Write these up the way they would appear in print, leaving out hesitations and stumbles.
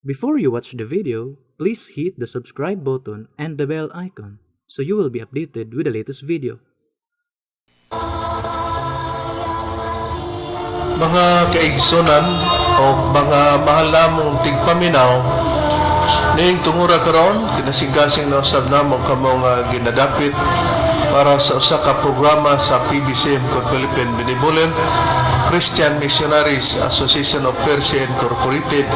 Before you watch the video, please hit the subscribe button and the bell icon so you will be updated with the latest video. Mga kaigsunan o mga mahal namong tigpaminaw, ning tungura karon kinasingkasing na usab namo kamo nga ginadapit para sa usa ka programa sa PBCM Philippine Benevolent Christian Missionaries Association of Persia Incorporated.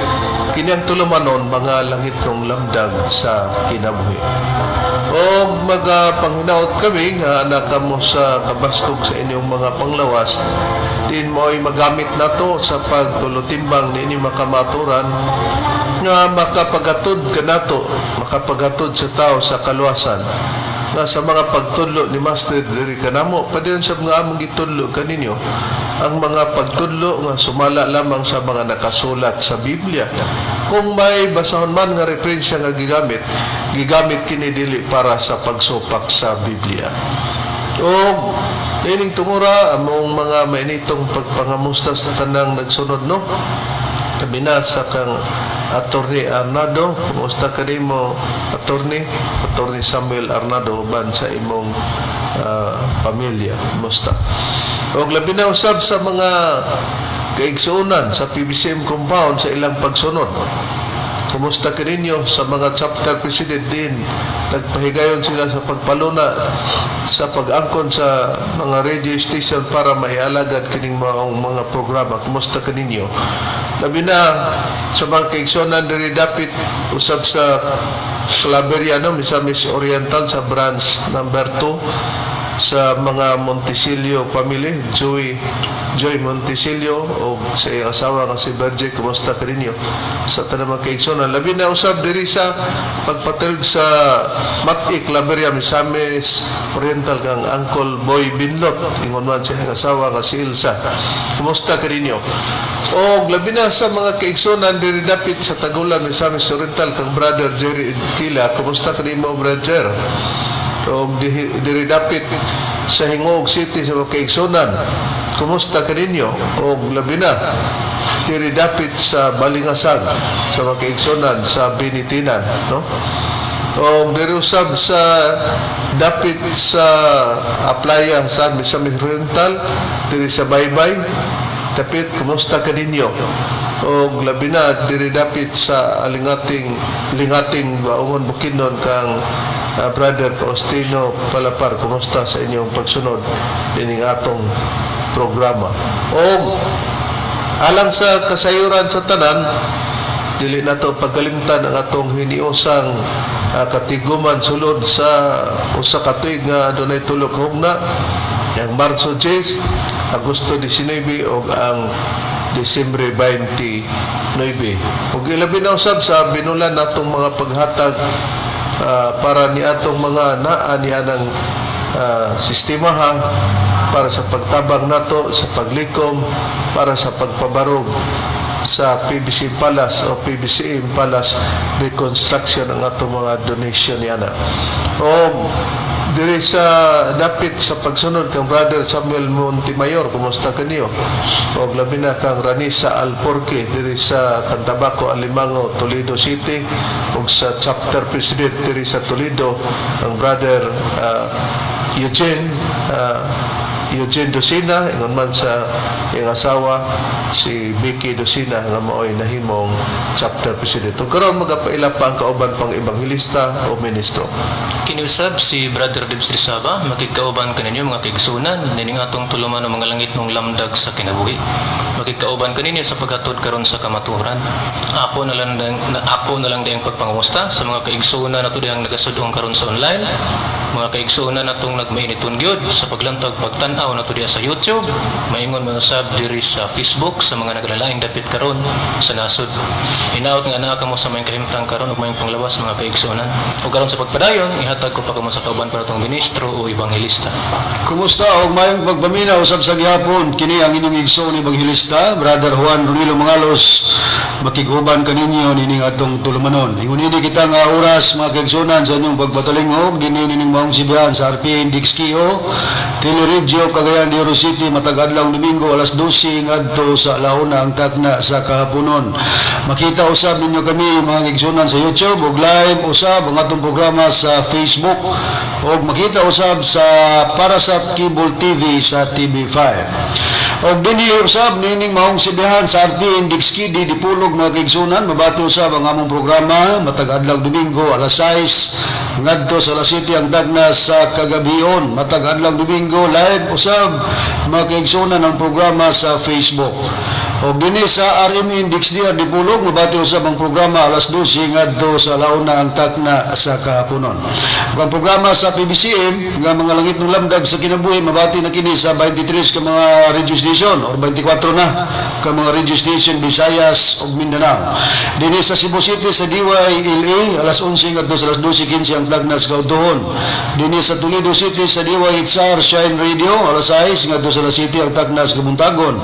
Kini ang tulumanon, Mga Langitnong Lamdag sa Kinabuhi. O magapanghinaot kami nga naa kamo sa kabaskog sa inyong mga panglawas din mo'y magamit nato sa pagtulutimbang niini makamaturan nga makapagatod kanato, makapagatod sa tao sa kaluwasan, nga sa mga pagtudlo ni Master diri kanamo, padayon sa mga among gitudlo kaninyo, ang mga pagtudlo nga sumala lamang sa mga nakasulat sa Biblia. Kung may basahon man nga referensya nga gigamit, gigamit kini dili para sa pagsupak sa Biblia. O ining tungura, among mga mainitong pagpangamusta sa tanang nagsunod, no? Tabi na sa kang Attorney Arnado. Kumusta ka mo, Attorney? Attorney Samuel Arnado, uban sa imong pamilya. Kumusta? Og labi na usab sa mga kaigsuonan sa PBCM compound sa ilang pagsunod. Kumusta ka ninyo sa mga chapter president din? Nagpahigayon sila sa pagpaluna sa pag-angkon sa mga radio station para maialagad kining maong mga programa. Kumusta ka ninyo? Labi na sa mga kaigsuonan diri dapit usab sa Claveria, no, Misamis Oriental, sa branch number 2, sa mga Montesilio family, Joy Joy Montesilio o sa iyang asawa nga si Virgie. Kumusta kaninyo sa tanang mga kaigsuonan? Labi na usab diri sa pagpatirg sa Mati Claveria, Misamis Oriental, kang Uncle Boy Binlot, ingon man sa iyang asawa nga si Ilsa. Kumusta kaninyo? O labi na sa mga kaigsuonan diri dapit sa Tagulan, Misamis Oriental, kang Brother Jerry Kila. Kumusta kanimo, Brother? O diri dapit sa Gingoog City, sa mga kaigsuonan, kumusta kaninyo? O labi na diri dapit sa Balingasag, sa mga kaigsuonan sa Binitinan, no? O diri usab sa dapit sa Aplaya sa Misamis Oriental, diri sa Baybay dapit, kumusta kaninyo? O labi na diri dapit sa Alingating Lingating, Baungon, Bukidnon, kang Brother Faustino Palapar, kumusta sa inyong pagsunod dining atong programa? O alang sa kasayuran sa tanan, dili nato pagkalimtan ang atong hiniusang katiguman sulod sa 1 ka tuig nga dunay tulo ka hugna, ang Marso 10, Agosto 19 ug ang Disyembre 29. Ug ilabi na usab sa binulan natong mga paghatag para ni atong mga naa ni anang sistema ha, para sa pagtabang nato sa paglikom para sa pagpabarog sa PBC Palace o PBCM Palace reconstruction, ang atong mga donation niana. O diri sa dapit sa pagsunod kang Brother Samuel Montemayor, kumusta kaniyo? O labi na kang Ranisa Alporque diri sa Cantabaco, Alimango, Toledo City, ug sa chapter president diri sa Toledo, ang Brother Eugene Eugene Docena, ingon man sa iyang asawa si Vicky Docena nga maoy nahimong chapter president. Ug karon magapaila pa ang kauban pang ebanghelista o ministro. Kiniusab si Brother Dibs Rizaba, makigkauban kaninyo, mga kaigsunan, nining atong tuluman ng Mga Langitnong Lamdag sa Kinabuhi. Makigkauban kaninyo sa paghatod karon sa kamatuoran. Ako na lang diyang pagpangamusta sa mga kaigsunan nato dihang nagasudong karon sa online. Mga kaigsunan natong nagmainiton gyud sa paglantag pagtan-aw nato diha sa YouTube, maingon man usab diri sa Facebook sa mga naglalaing dapit karon sa nasod. Hinaot nga naa kamo sa maayong kahimtang karon ug maayong panglawas, mga kaigsunan. Ug karon sa pagpadayon, ihatag ko pa kamo sa kauban para atong ministro o ebanghelista. Kumusta og maayong pagpaminaw usab sa gihapon. Kini ang inyong igsoon ebanghelista. Evangelista, Brother Juan Ronilo Mangalos, makiguban kaninyo nining atong tulumanon. Ingon ini kita nga oras, mga kaigsunan, sa inyong pagpatalingog dinhi nining maong sibihan sa RPN DXKO, Teleradyo Cagayan de Oro City, matag adlaw Domingo, alas 12 ngadto sa alauna ang takna sa kahaponon. Makita usab ninyo kami, mga kaigsunan, sa YouTube ug live usab ang atong programa sa Facebook ug makita usab sa Parasat Cable TV sa TV5. Og dinhi usab nining maong sibihan sa RPN DXKD Dipolog, mga kaigsunan, mabati usab ang among programa matag adlaw Domingo, alas 6 ngadto sa alas 7 ang dagna sa kagabion. Matag adlaw Domingo, live usab, mga kaigsunan, ang programa sa Facebook. Og dinhi sa RMN DXDR Dipolog, mabati usab ang programa alas 12 ngadto sa alauna ang takna sa kahaponon. Ug ang programa sa PBCM nga Mga Langit ng Lamdag sa Kinabuhi, mabati na kini sa 23 ka mga radio station or 24 na ka mga radio station, Visayas ug Mindanao. Dinhi sa Cebu City sa DYLA, alas 11 ngadto sa alas 12:15 ang tagna sa kautuhon. Dinhi sa Toledo City sa DYHR Shine Radio, alas 6 ngadto sa alas 7 ang tagna sa kabuntagon.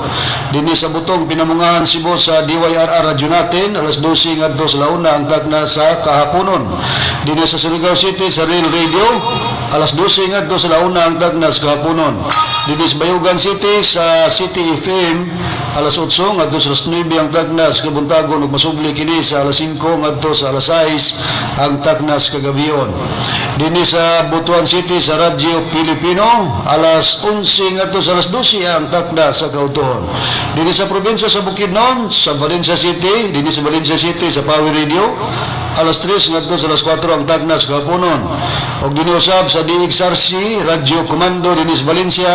Dinhi sa Butong, Pinamungahan, Cebu sa DYRR Radyo Natin, alas 12 ngadto sa launa ang tagna sa kahaponon. Dinhi sa Surigao City sa Real Radio, alas 12 ngadto sa launa ang tagna sa kahaponon. Dinhi sa Bayugan City sa City FM, alas 8 ngadto sa alas 9 ang tagna sa kabuntagon ug masubli kini sa alas 5 ngadto sa alas 6 ang tagna sa kagabion. Dinhi sa Butuan City sa Radyo Pilipino, alas 11 ngadto sa alas 12 ang takna sa kautuhon. Dinhi sa probinsya sa Bukidnon, sa Valencia City, dinhi sa Valencia City sa Power Radio, alas 3 ngadto sa alas 4 ang tagna sa kahaponon. Og dinhi usab sa DXRC Radyo Komando dinhi sa Valencia,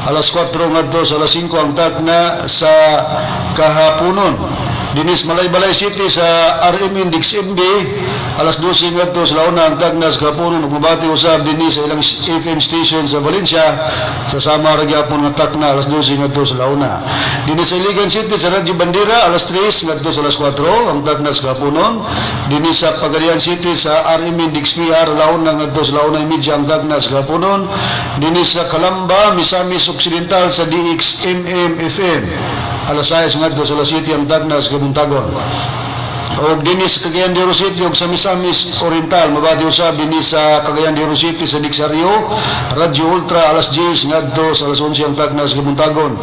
alas 4 ngadto sa alas 5 ang tagna sa kahaponon. Dinhi sa Malaybalay City sa RMN DXMB, alas 12 ngadto sa launa ang tagna sa kahaponon ug mabati usab dinhi sa ilang FM station sa Valencia sa sama ra gyapon nga takna, alas 12 ngadto sa launa. Dinhi sa Iligan City sa Radyo Bandera, alas 3 ngadto sa alas 4 ang takna sa kahaponon. Dinhi sa Pagadian City sa RMN DXPR, launa ngadto sa 1:30 ang takna sa kahaponon. Dinhi sa Calamba, Misamis Occidental sa DXMM FM, alas 6 ngadto sa alas 7 ang tagna sa kabuntagon. Og dinhi sa Cagayan de Oro City ug sa Misamis Oriental, mabati usab dinhi sa Cagayan de Oro City sa Dixario, Radyo Ultra, alas 10 ngadto sa alas 11 ang tagna sa kabuntagon.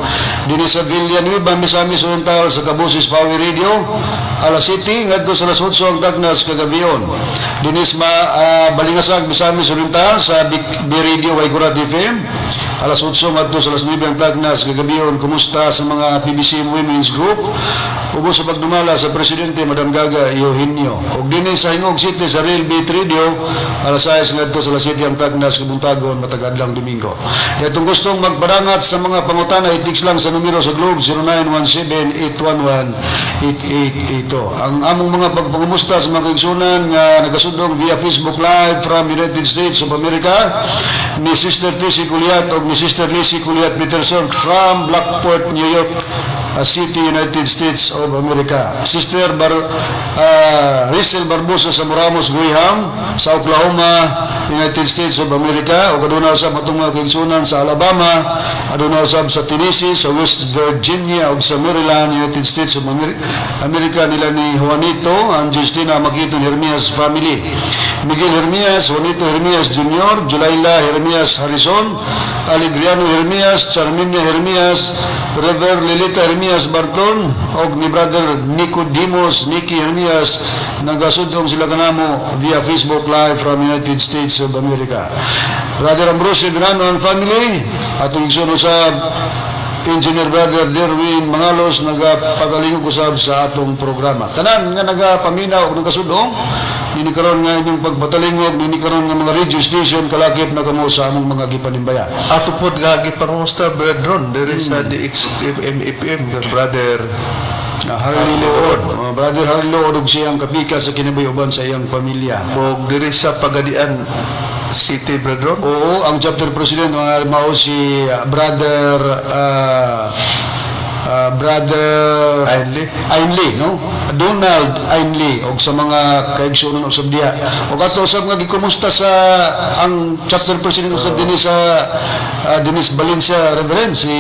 Dinhi sa Villanueva, Misamis Oriental sa Kabusis Power Radio, alas 7 ngadto sa alas 8 ang tagna sa kagabion. Dinhi sa Balingasag, Misamis Oriental sa B Radio Waikurat FM, alas 8 ngadto sa alas 9 ang tagna sa kagabion. Kumusta sa mga PBC Women's Group ubos sa pagdumala sa Presidente Madam Gaga Eugenio. Og dinhi sa Gingoog City sa Real Beat Radio, alas 6 ngadto sa alas 7 ang tagna sa kabuntagon matag adlaw Domingo. Atong gustong magpadangat sa mga pangutana, i-text lang sa numero sa Globe, 0917-811-8882. Ang among mga pagpangumusta sa mga kaigsunan nga nagasudong via Facebook Live from United States of America ni Sister Tissy Culiat o ni Sister Lizzie Culiat Peterson from Blackport, New York City, United States of America. Sister Rizel Barbosa sa Moramos Graham sa Oklahoma, United States of America. O aduna usab atong mga kaigsunan sa Alabama, aduna usab sa Tennessee, sa West Virginia ug sa Maryland, United States of America nila ni Juanito and Justina Makito Hermias family. Miguel Hermias, Juanito Hermias Jr., Julaila Hermias Harrison, Alegriano Hermias, Charminia Hermias, Rever Lilita Hermias Barton, og ni Brother Nicodemus Nicky Hermias, nagasudong sila kanamo via Facebook Live from United States of America. Brother Ambrosio Grano and family, atong igsoon usab Engineer Brother Derwin Mangalos, nagapagalingog usab sa atong programa. Tanan nga nagapaminaw og nagasudong nini karon nga inyong pagpatalingog nini karon nga mga radio station, kalakip na kamo sa among mga gipanimbayan. Ato pod nga gipangumusta, Brethren, diri sa DXMM FM kang Brother Na Harley Lood, Brother Harley Lood ug siyang kapika sa kinabuhi uban sa iyang pamilya. Og diri sa Pagadian City, Brethren. Oo, ang chapter president nga mao si Brother Brother Ainley. Ainley, no? Donald Ainley og sa mga kaigsuonan usab diha. Og ato usab nga gikumusta sa ang chapter president usab dinhi sa Dinis Valencia, Reverend si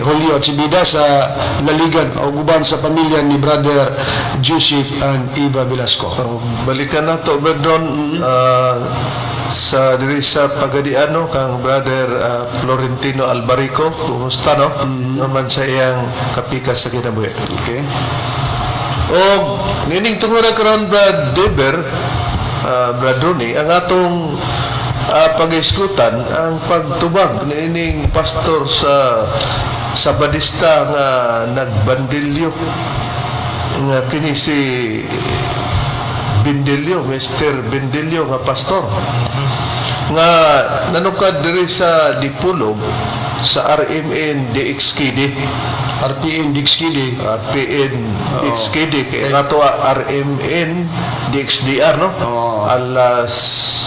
Julio at si Bida sa Laligan og uban sa pamilya ni Brother Joseph and Eva Velasco. So, balikan na to, Brother Don, sa diri sa Pagadiano kang Brother Florentino Albarico, kumusta, no? Naman sa iyang kapikas sa kinabuhi. Okay. Og nining tungod karon, Brad Deber, Brad Ronnie, ang atong pag-iskutan ang pagtubag niining pastor sa Sabadista nga nagbandilyo nga kini si Bindilyo, Mr. Bindilyo nga pastor nga nanukad diri sa Dipolog sa RMN DXKD. RPN Dixkili. RPN DXKD kay nga to RMN DXDR, no? Oo. Alas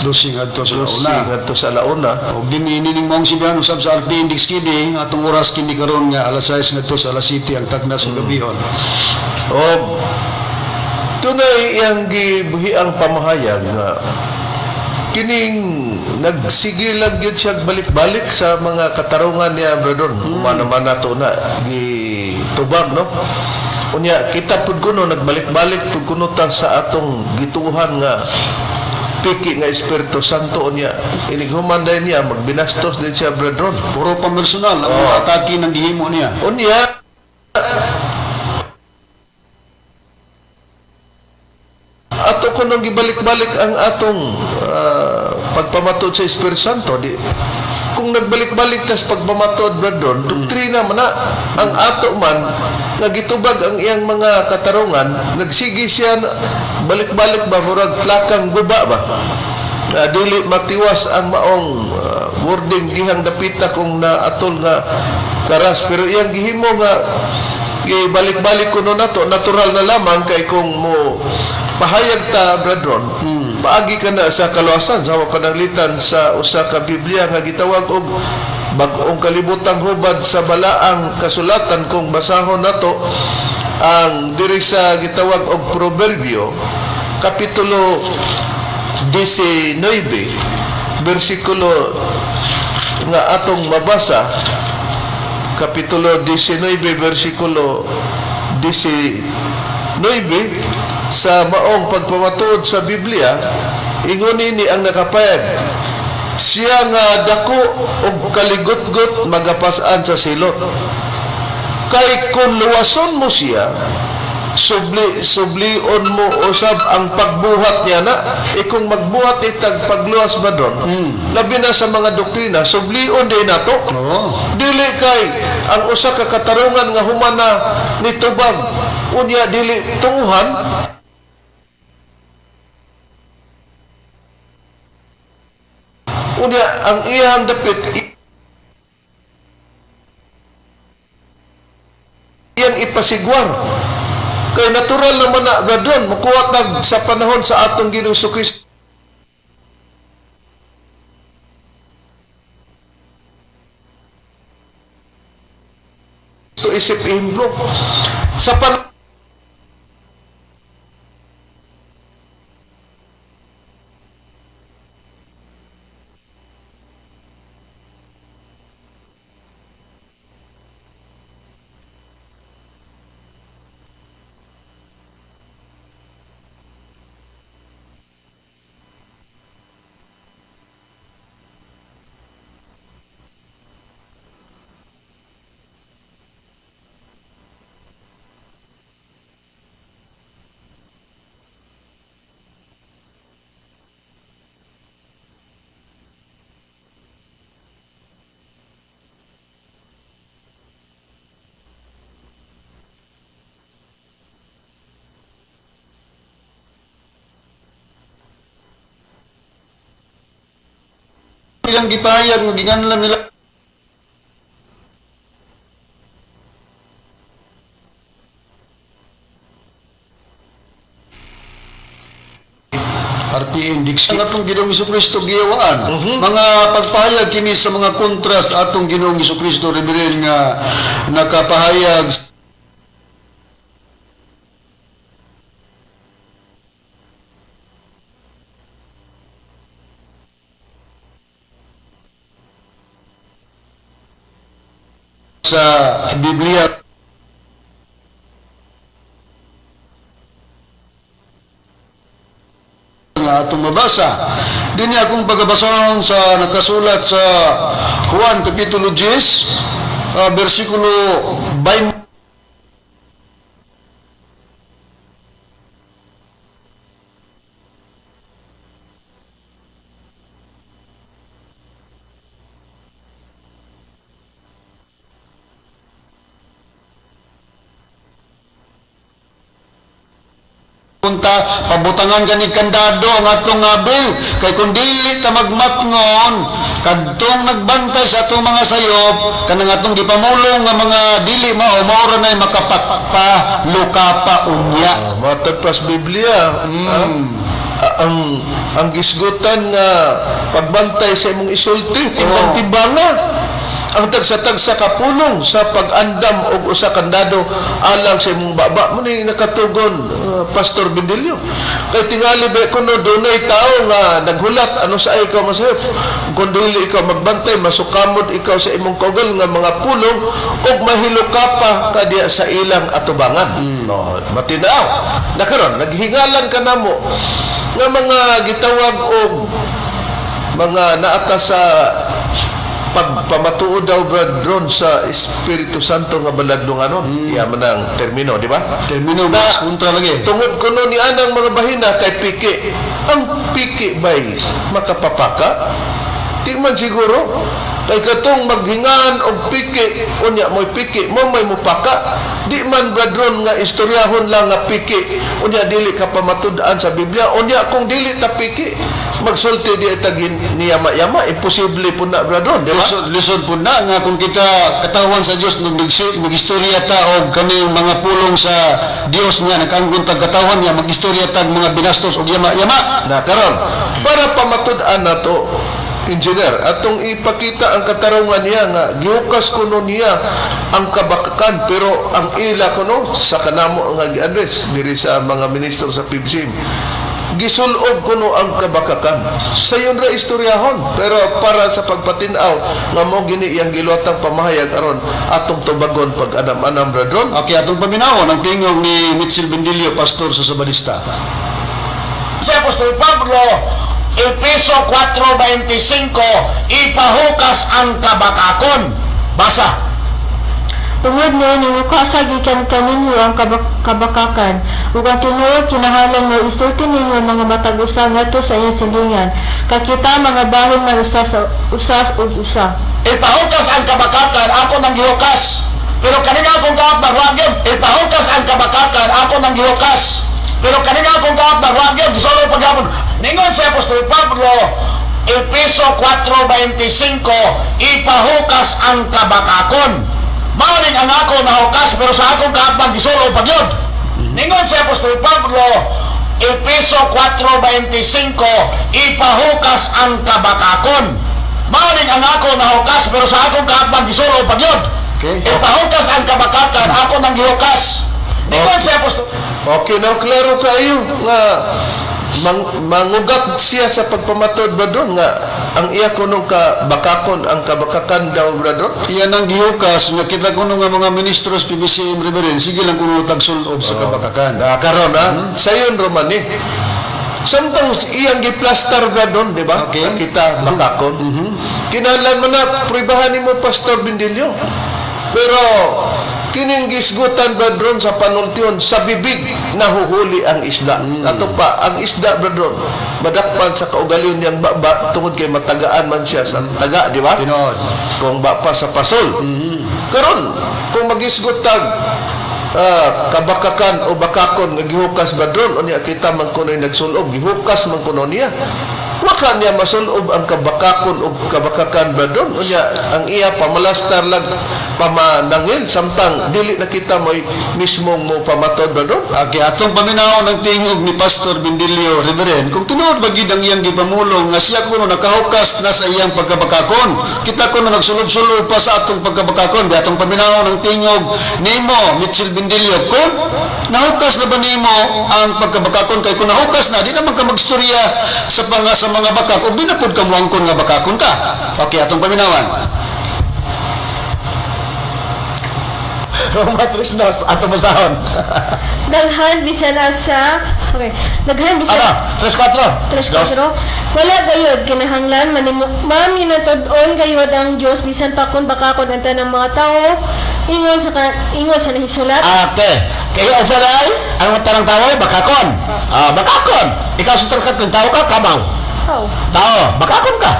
Lusing adto sa 12 una. Ngadto sa alauna. Og dinhi nining maong sibihan usab sa RPN Dixkili atong oras kini karon nga alas 6 ngadto sa alas 7 ang tagna sa gabihon. Og dunay iyang gibuhi ang pamahayag nga kining nagsige lang gyud siya balik-balik sa mga katarungan niya, brother. Mm. Man nato na gitubag, no? Unya kita pud kuno nagbalik-balik pud kuno ta sa atong gituhan nga piki nga Espiritu Santo. Unya inig human dayon niya magbinastos din siya, brother. Puro pamersonal ang mga atake ng gihimo niya. Unya ato kunong gibalik-balik ang atong pagpamatod sa Espiritu Santo, di kung nagbalik-balik tas pagpamatod, brother, doktrina man na ang ato man nga gitubag ang iyang mga katarungan, nagsige siya balik-balik ba, murag plakang guba ba. Dili matiwas ang maong wording dihang dapita kung naatol nga karas, pero iyang gihimo nga ibalik-balik kuno nato, natural na lamang kay kung mo pahayag ta, brethren, paagi ka na sa kaluwasan sa pananglitan sa usa ka Biblia nga gitawag og Bag-ong Kalibutang Hubad sa Balaang Kasulatan. Kung basahon nato ang diri sa gitawag og Proverbio kapitulo 19 bersikulo nga atong mabasa, kapitulo 19 bersikulo 19, sa maong pagpamatuod sa Biblia, ingon ini ang nakapayag, siya nga dako og kaligutgot magapas-an sa silot, kay kung luwason mo siya, subli sublion mo usab ang pagbuhat niya na. E kung magbuhat itag pagluwas ba doon, labi na sa mga doktrina, sublion din nato. Oo. Dili kay ang usa ka katarungan nga humana nitubag, unya dili tunguhan, unya ang iyang dapit iyang ipasigwar, kay natural naman na bradon mukuha tag sa panahon sa atong Ginoong Kristo isip ehemplo sa panahon. Ilang gipahayag nga ginganlan nila RPN Dixie. Ang atong Ginoong Kristo giyawaan. Mga pagpahayag kini sa mga kontrast atong Ginoong Kristo, Reverend, nga nakapahayag Sa Biblia nga atong mabasa. Dinhi akong pagabasahon sa nakasulat sa Juan Kapitulo 10, versikulo 20. Punta pabutangan kani kandado ang atong abil, kay kung dili ta magmatngon kadtong nagbantay sa atong mga sayop, kanang atong gipamulong nga mga dili mao, mao ra nay makapakpa pa unya. Ah, matag pas Biblia, ang gisgutan nga pagbantay sa imong isulti, timbang-timbanga ang tagsa-tagsa ka pulong sa pag-andam og usa kandado alang sa imong baba mo ni nakatugon, Pastor Bendilio. Kay tingali ba kuno dunay tawo nga naghulat ano sa ikaw masayop, kung dili ikaw magbantay, masukamod ikaw sa imong kaugal nga mga pulong ug mahiluka pa kadiya sa ilang atubangan. No, matinaw na karon naghingalan ka namo nga mga gitawag og mga naata sa pagpamatuod daw, Brad Ron, sa Espiritu Santo nga baladlunganon. Iya man ang termino, di ba? Termino Na- mas kontra lagi. Tungod kuno ni anang mga bahina kay piki. Ang piki bay makapapaka? Di man siguro. Kay katong maghingan og piki, unya mo'y piki, mo may mupaka. Di man, Brad Ron, nga istoryahon lang nga piki, unya dili ka pamatud-an sa Biblia, unya kung dili ta piki, magsulti di tagin niyama-yama, imposible po na, Brad Ron, di ba? Lisod, lisod po na nga kung kita katawan sa Dios, nag-istorya ta og kaning mga pulong sa Dios nga naganggon tag katawan niya, mag-istorya tag mga binastos og yama-yama. Na karon, para pamatud-an nato, engineer, atong ipakita ang katarungan niya nga gihukas kuno niya ang kabakakan, pero ang ila kuno sa kanamo nga gi-address diri sa mga ministro sa PBCM, gisulob kuno ang kabakakan. Sayon ra istoryahon, pero para sa pagpatin-aw nga mo gini iyang giluwatang pamahayag aron atong tubagon pag anam-anam, bradron. Okay, atong paminawon ang tingog ni Mitchell Bendilio, pastor sa Sabadista. Si Apostol Pablo, Epeso 4:25, ipahukas ang kabakakon. Basa. Tungod niini mukasa gikan kaninyo ang kabakakan, ug ang tinuod kinahanglan nga isulti ninyo ang mga matag usa ngadto sa iyang silingan, kay kita mga bahin man usa sa usa ug usa. Ipahukas ang kabakakan, ako nang gihukas. Pero kanina akong kaatbang, wa gyud. Ipahukas ang kabakakan, ako nang gihukas. Pero kanina akong kaatbang, wa gyud. Gisolo pagyapon. Ningon si Apostol Pablo, Epeso 4:25, ipahukas ang kabakakon. Mao ning ang ako nahukas, pero sa akong kaatbang gisolo pagyud. Ningon si Apostol Pablo, Epeso 4:25, ipahukas ang kabakakon. Mao ning ang ako nahukas, pero sa akong kaatbang gisolo pagyud. Okay. Ipahukas ang kabakakan, ako nang gihukas. Ningon si Apostol Okay, now klaro kayo nga mangugat siya sa pagpamatod, bradron, nga ang iya kuno ka bakakon, ang kabakakan daw, bradron. Iyan ang gihukas nga kita kuno nga mga ministro sa PBCM, Reverend, sige lang kuno tagsulob sa kabakakan. Na karon ha, sayon Roman eh. Samtang iyang giplastar, bradron, di ba? Okay. Nga kita bakakon. Kinahanglan man na pribahan nimo, Pastor Bindilio. Pero kining gisgutan, bradron, sa panultion sa bibig nahuhuli ang isda. Ato pa ang isda, bradron, madakpan sa kaugalyon niyang baba tungod kay matagaan man siya sa taga, di ba? Tinuod. Kung ba pa sa pasol. Karon, kung magisgot tag kabakakan o bakakon nga gihukas, bradron, unya kita man kuno'y nagsulob, gihukas man kuno niya. Waka niya masulob ang kabakakon o kabakakan, bradron. Unya ang iya pamalastar lang pamanangil samtang dili na kita mo'y mismong mo pamatod, bradron. Okay, atong paminawon ang tingog ni Pastor Bendilio, Reverend. Kung tinuod ba gid ang iyang gipamulong nga siya kuno nakahukas na sa iyang pagkabakakon, kita kuno nagsulod-sulod pa sa atong pagkabakakon, di atong paminawon ang tingog nimo, Mitchell Bendilio, kung nahukas na ba nimo ang pagkabakakon, kay kung nahukas na, di naman ka magstorya sa mga bakak o di na pud ka muangkon nga bakakon ka. Okay, atong paminawan. Roma 3:2, ato basahon. Daghan bisan asa. Okay. Daghan bisan Ano? 3:4. 3:4. Wala gayod kinahanglan maminatud-on gayod ang Dios bisan pa kun bakakon ang tanang mga tawo ingon sa nahisulat. Ate, kaya ang saray, ang tanang tao ay bakakon. Ah, bakakon. Ikaw sa tarkat ng tao ka, kamaw. Oh. Tao, bakakon ka.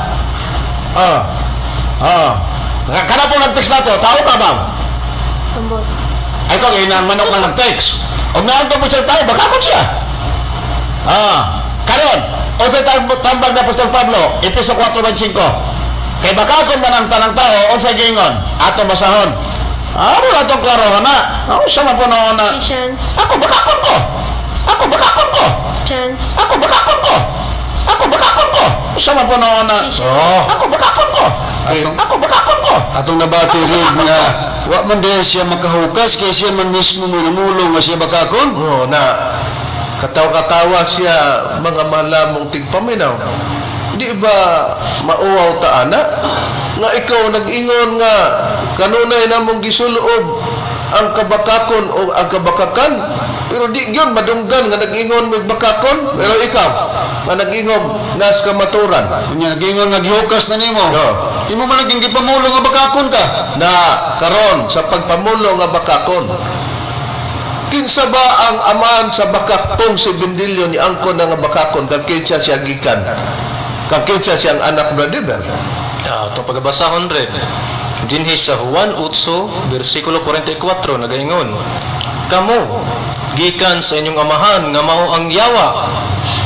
Ah. Ah. Kana po nag-text na to, tao ka ba? Tambot. Ay ko, inang manok na nag-text. O naan pa po siya tao, bakakon siya. Ah. Karon, o sa tambag na Apostol Pablo, Episo 4:5. Kay bakakon man ang tanang tao, unsa giingon? Ato basahon. Ah, wala tong klaro na. Ako sa man po na na. Ephesians. Ako bakakon ko. Ako bakakon ko. Chance. Ako bakakon ko. Ako bakakon ko. Sa man po na na. Oh. Ako bakakon ko. Ako bakakon ko. Atong nabati rin nga wa man diay siya makahukas kay siya man mismo mo namulong nga siya bakakon. Oo, na katawa-katawa siya, mga malamong tigpaminaw. Di ba mauwaw ta ana? Nga ikaw nag-ingon nga kanunay namong gisuloob ang kabakakon o ang kabakakan, pero di gyud madunggan nga nag-ingon mig bakakon, pero ikaw nga nag-ingong nas kamaturan. Unya nagingon nga gihukas na nimo. Oo. Imo man laging gipamulong nga bakakon ka. Na karon sa pagpamulo nga bakakon, kinsa ba ang aman sa bakakong si Bendilio ni angkon na nga bakakon, kang kinsa siya gikan, kang kinsa siyang anak, Brother? Ah, itong pagbabasahon rin. Dinhi sa Juan 8, versikulo 44, nagaingon, "Kamo, gikan sa inyong amahan nga mao ang yawa,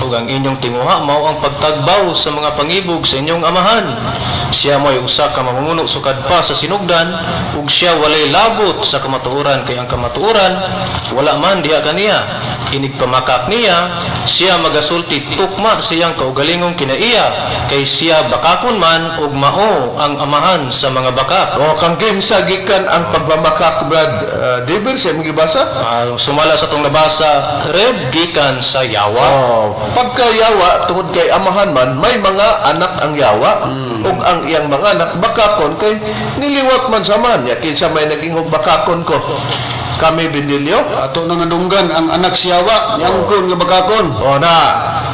ug ang inyong tinguha mao ang pagtagbaw sa mga pangibog sa inyong amahan. Siya mo'y usa ka mamumuno sukad pa sa sinugdan, ug siya walay labot sa kamatuoran kay ang kamatuoran wala man diha kaniya. Inig pamakak niya, siya magasulti tukma siyang kaugalingong kinaiya, kay siya bakakon man ug mao ang amahan sa mga bakak." O kang kinsa gikan ang pagmamakak, Brad Dever, siya mong gibasa? Ah, sumala sa tong nabasa, Reb, gikan sa yawa. Oh, pagkayawa tungod kay amahan man, may mga anak ang yawa, ug ang iyang mga anak bakakon kay niliwat man sa man ya. Kinsa may nagingog bakakon ko kami, Bendilio? Ato nang nadunggan ang anak siyawa ni angkon nga bakakon. O na,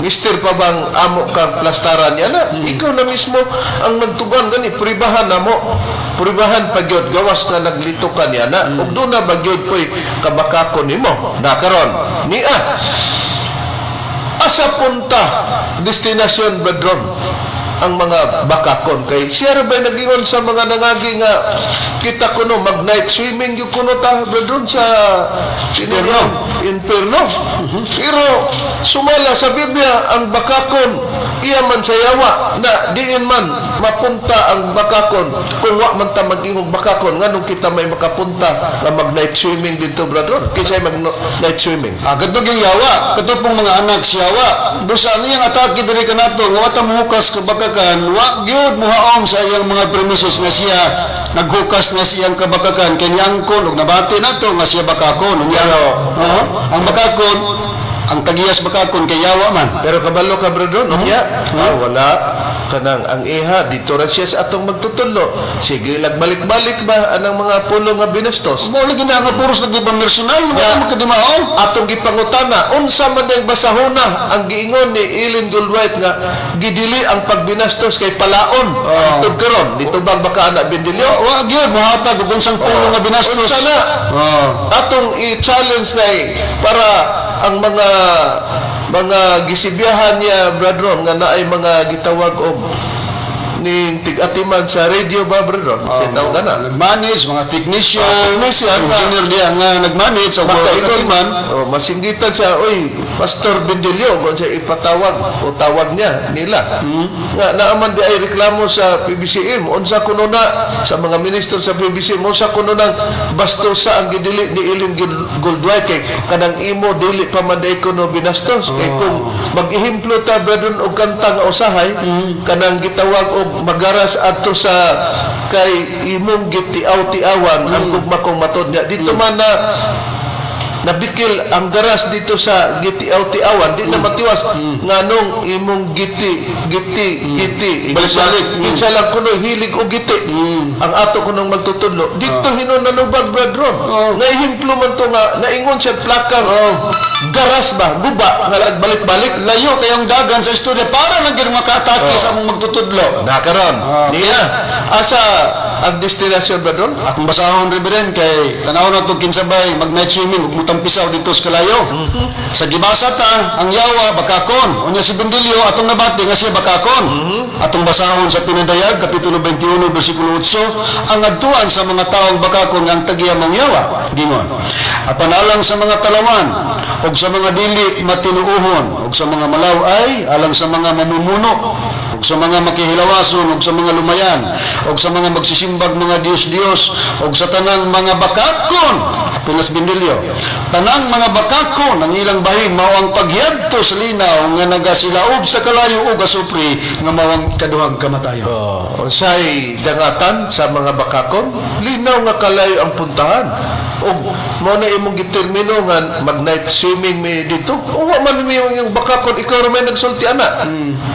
mister pa bang amo kang plastaran niya na? Ikaw na mismo ang nagtugan gani, pribahan na mo. Pribahan pa gyud gawas na naglito ka niya na. Ug doon na ba gyud ko'y kabakako nimo? Na karon, niya. Asa punta destinasyon, bedroom, ang mga bakakon kay siya ra ba'y nagingon sa mga nangagi nga kita kuno mag night swimming gyud kuno ta, bedroom, sa inferno, inferno? Pero sumala sa Biblia, ang bakakon iya man sa yawa na diin man mapunta ang bakakon kung wa man ta mag-ingog bakakon. Nganong kita may makapunta nga mag night swimming dito, brother? Kinsay mag night swimming? Ah, kadto gyud yawa, kadto pong mga anak siyawa. Busa niyang atake diri kanato nga wa ta mohukas kabakakan, wa gyud mohaom sa iyang mga premises nga siya naghukas na siyang kabakakan kay niangkon og nabati nato nga siya bakakon. Unya, oo, ang bakakon, ang tagiyas bakakon kay yawa man. Pero kabalo ka, brother, no? Yeah. Ah, wala kanang ang iha dito ra siya sa atong magtutudlo. Sige, lagbalik-balik ba anang mga pulo nga binastos? Mo lagi na nga puros lagi personal, wala Yeah. makadimao. Atong gipangutana, unsa man ang basahona ang giingon ni Ellen Goldwhite nga gidili ang pagbinastos kay palaon? Oh. Hangtod karon, dito bang baka ana, Bendilio? Wa gyud mohatag og unsang pulo nga binastos. Unsa na? Oh. Atong i-challenge kay para ang mga gisibiyahan niya, brethren, nga naay mga gitawag og ning tig-atiman sa radio ba, brethren, sa tawag na Nag-manage, mga technician, technician, engineer diya nga nag-manage sa makaingon man. Oh, masinggitan siya, "Oy, Pastor Bendilio," kung siya ipatawag o tawag niya nila nga naaman di ay reklamo sa PBCM, unsa kuno na sa mga ministro sa PBCM, unsa kuno nang bastosa ang gidili ni Ellen Goldwhite kay kanang imo dili pa man day kuno binastos? Kay kung mag-ehemplo ta, brethren, og kanta nga usahay kanang gitawag og "Magaras adto sa kay imong gitiaw-tiawan ang gugma kong matod niya," dito man na. Nabikil ang garas dito sa gitiaw-tiawan, di na matiwas nganong imong giti giti giti. Balik-balik. Kinsa lang kuno hilig og giti. Ang ato kunong magtutudlo. Dito hinon nanuban, Brad Ron. Nga ehemplo man to nga naingon siya plakang garas ba, guba nga nagbalik-balik. Layo kayong dagan sa istorya para lang gyud makaatake sa among magtutudlo. Nakaron. Niya. Niya. Asa ang destinasyon, Brad Ron? Akong basahon, Reverend, kay tanaw na itong kinsabay, mag-night swimming, ug mutampisaw dito sa kalayo. Sa gibasa ta, ang yawa, bakakon. Unya si Bendilio, atong nabati nga siya bakakon. Atong basahon sa Pinadayag, Kapitulo 21, versikulo 8, ang adtuan sa mga taong bakakon nga ang tagiya mong yawa. Gingon. Apan alang sa mga talawan, og sa mga dili matinuuhon, og sa mga malaw-ay, alang sa mga mamumuno, ug sa mga makihilawason, ug sa mga lumayan, ug sa mga magsisimbag mga Diyos-Diyos, ug sa tanang mga bakakon, Pilas Bindilyo, tanang mga bakakon ang ilang bahin mao ang paghiyadto sa linaw nga nagasilaob sa kalayo ug asupre nga mao ang kaduhang kamatayon. Oh, unsay dangatan sa mga bakakon, linaw nga kalayo ang puntahan. Og mo na imong gitermino nga mag night swimming mi dito. O wa man mi yung bakakon, ikaw ra may nagsulti ana.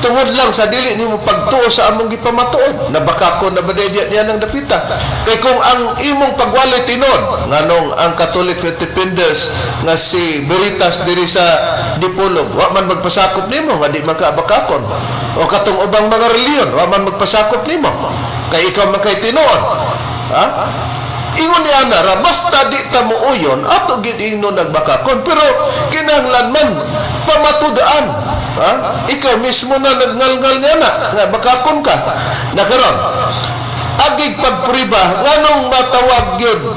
Tungod lang sa dili nimo pagtuo sa among gipamatuod na bakakon na ba diya niya nang dapita. Kay kung ang imong pagwali tinuod nganong ang Catholic Faith Defenders nga si Veritas diri sa Dipolog wa man magpasakop nimo nga di man ka bakakon, o katong ubang mga reliyon wa man magpasakop nimo kay ikaw man kay tinuod, ha? Ingon ni ana ra, basta di ta muuyon, ato gid ingnon nagbakakon, pero kinahanglan man pamatudaan, ha? Ikaw mismo na nagngalngal niya na nga bakakon ka nakaron. Agig pagpriba nganong matawag yun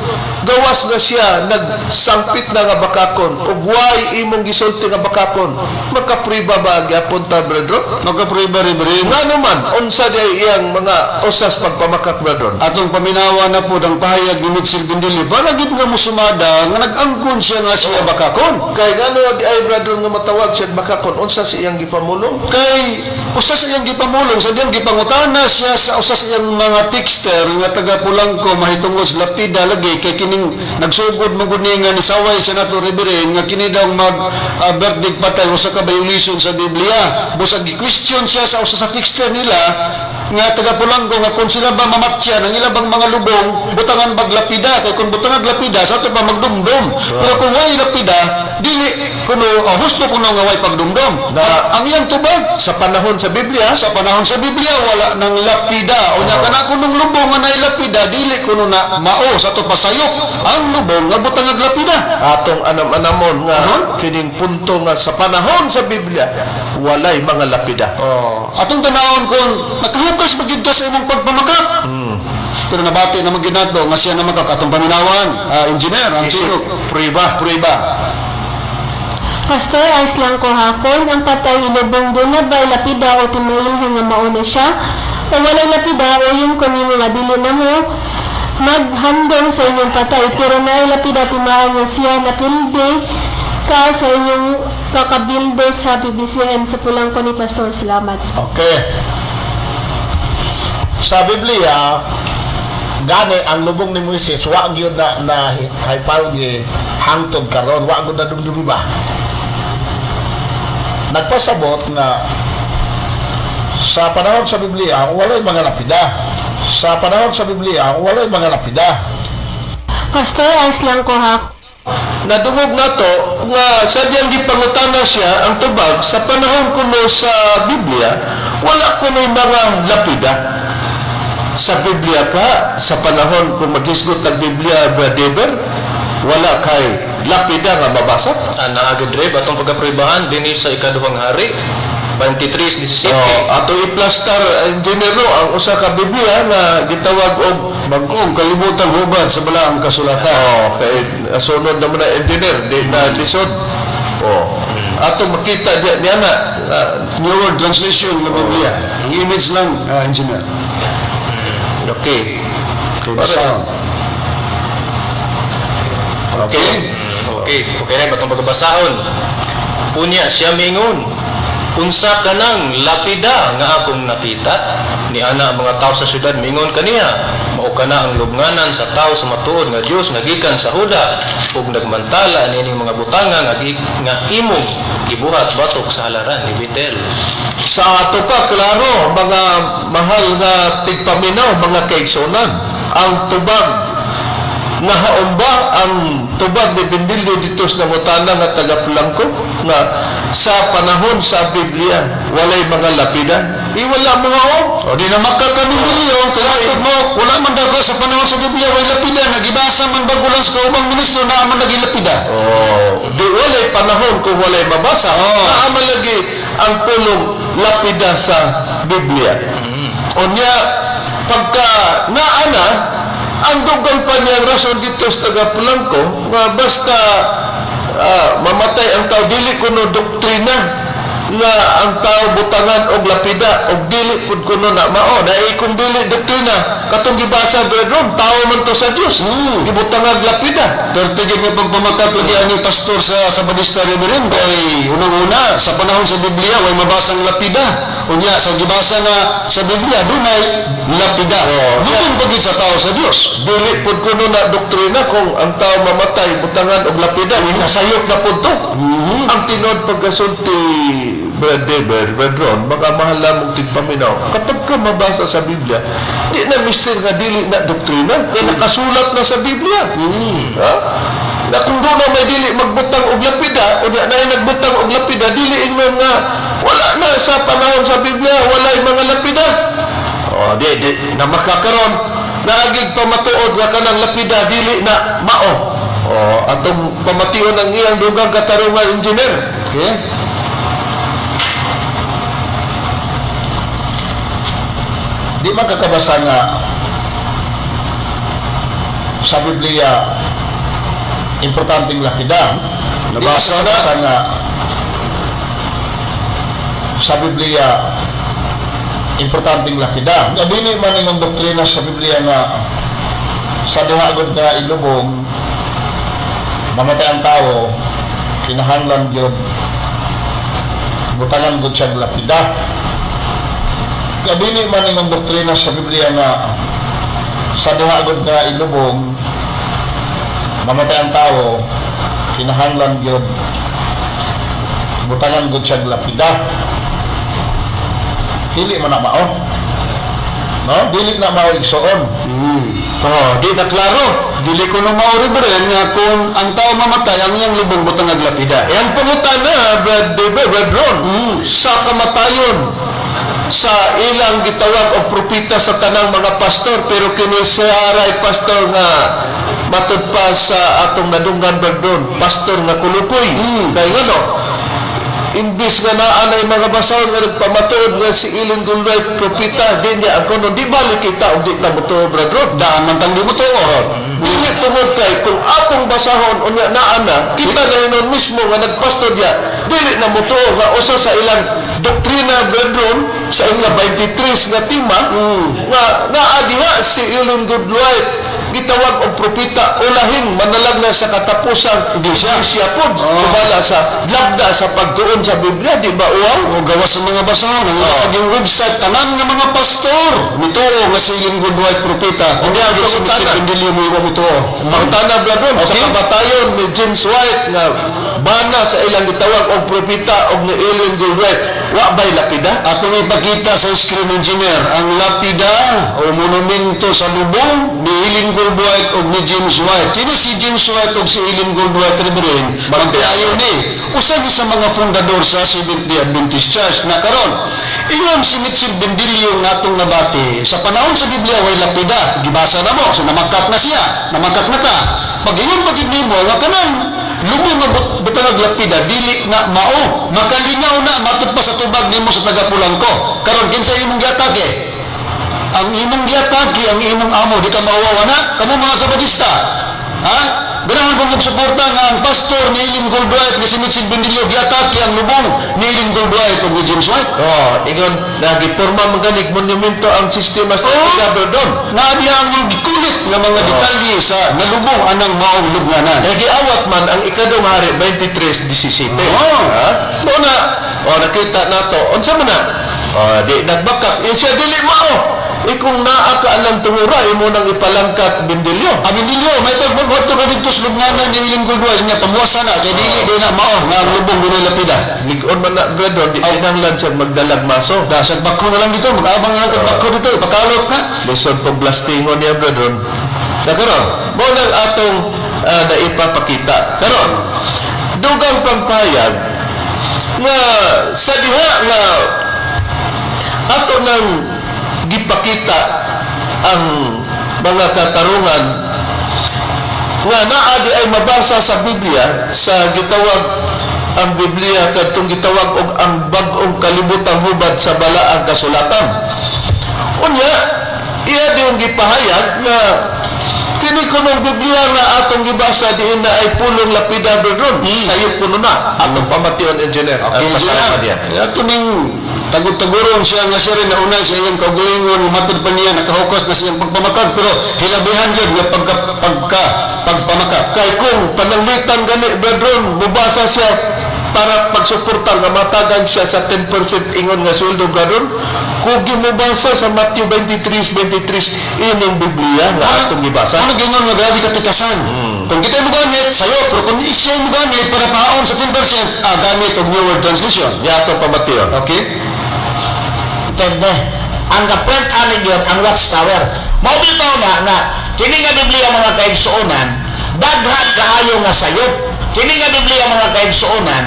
gawas na siya nagsangpit na nga bakakon ug way imong gisulti nga bakakon? Makapriba ba gyapon ta, brethren? Magkapriba, Reverend. Ngano man, unsa di iyang mga usas pagpamakak, brethren? Atong paminawa na po ang pahayag ni Mitchell Bindilio para gid nga musumada nga nag-angkon siya nga siya bakakon. Kay ngano di ay, brethren, nga matawag siya bakakon, unsa si iyang gipamulong? Kay usa sa iyang gipamulong sa diyang gipangutana siya sa usa sa iyang mga texter nga taga Pulangko mahitungod sa lapida lagi, kay kining nagsugod man gud ni nga nisaway siya nato, Reverend, nga kini daw mag birthday patay usa ka violation sa Biblia. Busag gi-question siya sa usa sa texter nila nga taga Pulangko nga kung sila ba mamatyan ang ila bang mga lubong butangan bag lapida, kay kung butangan lapida sa ato pa magdumdum, pero kung way lapida dili kuno husto kuno nga way pagdumdum. Na- Ang iyang tubag, Sa panahon sa Biblia, sa panahon sa Biblia wala nang lapida, unya kana kunong lubong nga naay lapida dili kuno na mao sa ato pasayop ang lubong nga butangag lapida. Atong anam-anamon nga kining punto nga sa panahon sa Biblia walay mga lapida. Oh, atong tanawon kung nakahukas ba gyud ka sa imong pagpamakak. Pero nabati naman gyud nato nga siya namakak. Atong paminawan, engineer, ang Isip tingog priba. Prueba. Pastor, ayos lang ko hakon, ang patay ilubong doon na ba lapida o tinuilhan nga mauna siya? O walay lapida o yun ko nimo nga dili na mo maghandong sa inyong patay, pero naay lapida timaan nga siya napilde ka sa inyong kakabildo sa PBCM sa pulang ko ni Pastor. Salamat. Okay. Sa Biblia, gani ang lubong ni Moises wa gyud na na haypalgi hangtod karon, wa gyud na dumdumi ba. Nagpasabot nga sa panahon sa Biblia walay mga lapida. Sa panahon sa Biblia walay mga lapida. Pastor, ayos lang ko ha. Nadungog nato nga sa diyang gipangutana siya ang tubag sa panahon kuno sa Biblia wala kuno'y mga lapida. Sa Biblia ka sa panahon kung maghisgot ng Biblia, Brother, wala kay lapida nga mabasa. Ana agad, Reb, atong pagkapribahan dinhi sa Ikaduhang Hari 23:17. Oh, ato i-plaster, engineer, no, ang usa ka Biblia nga gitawag og Bag-ong kalibutan hubad sa balaang kasulatan. Oh, kay sunod naman na, engineer, di na lisod. Oh. Ato makita diya niya na New World Translation ng Biblia. Ang image lang, engineer. Okay. Okay, basta. Okay. Okay, okay Reb, atong pagkabasahon. Unya siya miingon, "Unsa ka nang lapida nga akong nakita?" Ni ana ang mga tao sa syudad miingon kaniya, Mao kana ang lubnganan sa tawo sa matuod nga Dios nga gikan sa Huda ug nagmantala niining mga butanga nga imong gibuhat batok sa halaran ni Betel. Sa ato pa, klaro, mga mahal nga tigpaminaw, mga kaigsunan, ang tubag, nahaon ba ang tubag ni Bendilio dito sa nangutana nga taga Polanco nga sa panahon sa Biblia walay mga lapida? Di wala mo haon. O di na makakabibili, kaya mo, wala man daw sa panahon sa Biblia, way lapida, nagibasa man bago lang sa kaubang ministro, naa man naging lapida. Oh, di walay panahon kung walay mabasa. Oh. Naa man lagi ang pulong lapida sa Biblia. Unya, pagka naana, ang dugang pa niyang rason dito sa taga Polanco, nga basta mamatay ang tao, dili kuno doktrina nga ang tao butangan og lapida og dili pud kuno na mao dahil kung dili doktrina katong gibasa, brethren, tao man to sa Dios, gibutangan lapida. Pero tigil nga pagpamakat lagi ang pastor sa Sabadista, Reverend, kay unang-una, sa panahon sa Biblia, way mabasang lapida. Unya, sa gibasa na sa Biblia, dunay lapida. Oh, Lubong pagid sa tao sa Dios. Dili pud kuno na doktrina kung ang tao mamatay butangan og lapida, nasayop na pud to. Ang tinuod pagkasulti, Brad Deber, Brad Ron, mga mahal lamang tigpaminaw, kapag ka mabasa sa Biblia, di na mister nga dili na doktrina kay nakasulat na sa Biblia, ha? Na kung doon na may dili magbutang og lapida o na nagbutang og lapida, dili ingnon nga wala na sa panahon sa Biblia walay mga lapida. Oh, di, di, na makakaron, naagig pamatuod nga kanang lapida dili na mao. Oh, atong pamation ang iyang dugang katarungan, engineer. Okay? Di man kakabasa nga sa Biblia importanteng lapida. Di man Nabasa na. kakabasa nga sa Biblia importanteng lapida. Nga dili man ingon doktrina sa Biblia nga sa duha gud nga ilubong, mamatay ang tao, kinahanglan gyud butangan gud siya og lapida. Kaya dili man ingon doktrina sa Biblia nga sa duha gud nga ilubong, mamatay ang tao, kinahanglan gyud butangan gud siya og lapida. Dili man na mao, no? Dili na mao, igsoon. Oh, di na klaro. Dili ko no mao, Reverend, nga kung ang tao mamatay, ang iyang lubong butang lapida. Eh, ang pangutana, Brad Deber, Brad Ron, sa kamatayon sa ilang gitawag og propeta sa tanang mga pastor, pero kini sa aray pastor nga matud pa sa atong nadunggan, Brad Ron, pastor nga kulukoy. Kay ngano, imbis nga naa nay mga basahon nga nagpamatuod nga si Ellen G. White propeta, di niya ako no, di balik kita og di ta motuo, Brad Ron. Daan man tang di mo tuo. Dili tungod kay kung atong basahon unya naa na kita na yun mismo nga nagpastor niya, dili na motuo nga usa sa ilang doktrina, brethren, sa ika 23 nga tema nga naa diha si Ellen G. White gitawag og propeta ulahing manalag na sa katapusang iglesia, iglesia pod sumala sa lagda sa pagtuon sa Biblia. Di ba uwaw? O gawas sa mga basahon, ang oh, website, tanan nga mga pastor, mituo nga si Ellen G. White propeta. Hindi Ang agad si pangutana. Mitchell Bendilio mo iwa mutuo. Pangutana, brethren, sa kamatayon ni James White nga bana sa ilang gitawag og propeta og ni Ellen G. White, wa bay lapida? Atong ipakita sa screen, engineer, ang lapida o monumento sa lubong ni Ellen G. White o ni James White. Kini si James White o si Ellen G. White, Reverend, magtiayon ni usa ni sa mga fundador sa Seventh-day Adventist Church na karon. Ingon si Mitchell Bendilio nga atong nabati, sa panahon sa Biblia way lapida, gibasa na mo, so namakat na siya, namakat na ka. Pag ingon pagid nimo nga kanang lubong nga butangag lapida dili na mao, makalingaw na matud pa sa tubag nimo sa taga Polanco. Karon kinsa imong giatake? Ang imong giatake ang imong amo. Di ka mauwawa na kamo mga Sabadista, ha? Ganahan kong magsuporta nga ang pastor ni Ellen G. White nga si Mitchell Bendilio giatake ang lubong ni Ellen G. White ug ni James White. Oh, ingon nagiporma man ganig monumento ang sistema sa oh. Brethren. Na diya ang mga gikulit nga mga detalye sa nalubong anang maong lubnganan. Kaya giawat man ang ikadong hari 23:17. Oo. Ha? Mo na, oh, nakita nato. Unsa man na? Oh, di nagbakak. Eh, siya dili mao. Eh kung naa ka alang tungura, imo nang ipalangkat bindilyo. Ah, bindilyo, may pagbubuhat ka dito sa lubnganan ni William Goldwell niya, pamuwasa na, kay dili di na mao, nga ang lubong dunay lapida. Lig-on man na, brethren, di kinahanglan siya magdalag maso. Dasag bakho na lang dito, mag-abang na lang kag bakho dito, ipakalot ka. Lisod pag blastingon niya, brethren. Sa karon, mao nang atong naipapakita. Karon, dugang pagpayag nga sa diha nga ato nang gipakita ang mga katarungan nga naa di ay mabasa sa Biblia sa gitawag ang Biblia kadtong gitawag og ang bag-ong kalibutang hubad sa balaang kasulatan. Unya, iya diyong gipahayag nga kini kunong Biblia nga atong gibasa diin na ay pulong lapida, brethren. Sayop kuno na atong pamation, engineer. Okay, Ang engineer. pagkakama niya. Ato ning tagod-taguron siya nga siya rin nauna sa iyang kaugalingon, matod pa niya, nakahukas na siyang pagpamakag, pero hilabihan yun nga pagka pagpamakak. Kay kung pananglitan gani, brethren, mubasa siya para pagsuportar nga matagan siya sa 10% ingon nga sweldo, brethren, kugi mubasa sa Matthew 23:23 ining Biblia nga atong gibasa. Ano ganyan nga grabe katikasan? Kung kita mo gamit, sayo, pero kung siya mo gamit para paon sa 10%, gamit og New World Translation. Nya atong pamation. Okay? Intende. Ang ga-print ani gyud ang Watchtower. Mao bitaw na nga kini nga Biblia, mga kaigsuonan, daghan kaayo nga sayop. Kini nga Biblia, mga kaigsuonan,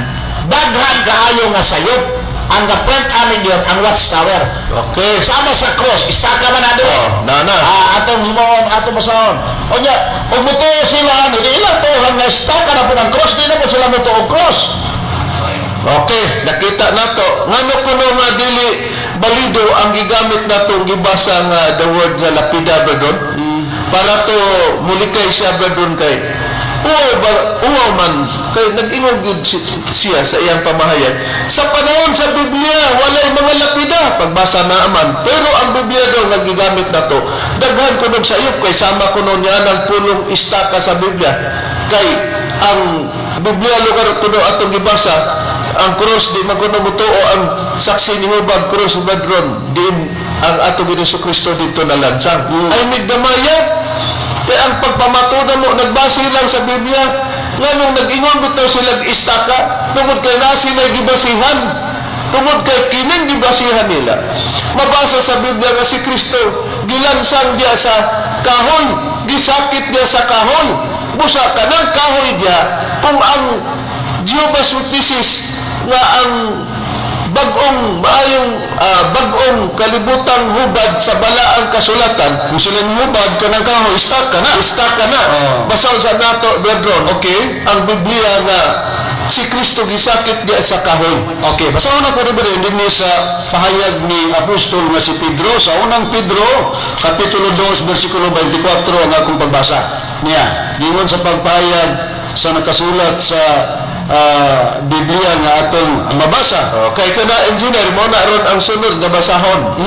daghan kaayo nga sayop. Ang ga-print ani gyud ang Watchtower. Okay. Sama sa cross, istaka man na doon. Oh, na na. Ah, atong himuon, atong basahon. Unya, ug mutuo sila ani, di ilang tuohan nga istaka na po ng cross, di na po sila mutuo og cross. Okay, nakita nato. Ngano kuno nga dili balido ang gigamit nato gibasa nga the word nga lapida, brethren? Para to mulikay siya, brethren, kay uwaw ba, uwaw man kay nag-ingon gyud siya sa iyang pamahayag. Sa panahon sa Biblia, walay mga lapida pagbasa na man. Pero ang Biblia daw nga gigamit nato, daghan kunog sayop kay sama kuno niya ng pulong istaka sa Biblia. Kay ang Biblia lugar kuno atong gibasa ang cross di man kuno mutuo ang saksi ni hubag cross, brethren, din ang atong Ginoong Kristo dito nalansang. Ay migdamaya kay ang pagpamatudan mo nagbase lang sa Biblia. Nganong nag-ingon bitaw sila istaka? Tungod kay na sila gibasihan, tungod kay kining gibasihan nila mabasa sa Biblia nga si Kristo gilansang diya sa kahoy, gisakit diya sa kahoy. Busa kanang kahoy diya, kung ang Jehovah's Witnesses nga ang bag-ong maayong bag-ong kalibutang hubad sa balaang kasulatan Kung sila hubad ka ng kahoy, istaka na. Istaka na. Oh. Basa sa nato, brethren. Okay. Ang Biblia nga si Kristo gisakit diya sa kahoy. Okay, basahon ako rin din sa pahayag ni Apostol nga si Pedro sa unang Pedro, Kapitulo 2, versikulo 24 ang akong pagbasa. Niya, gingon sa pagpahayag sa nakasulat sa Biblia nga atong mabasa. Okay kana, engineer, mo na ron ang sunod nga basahon.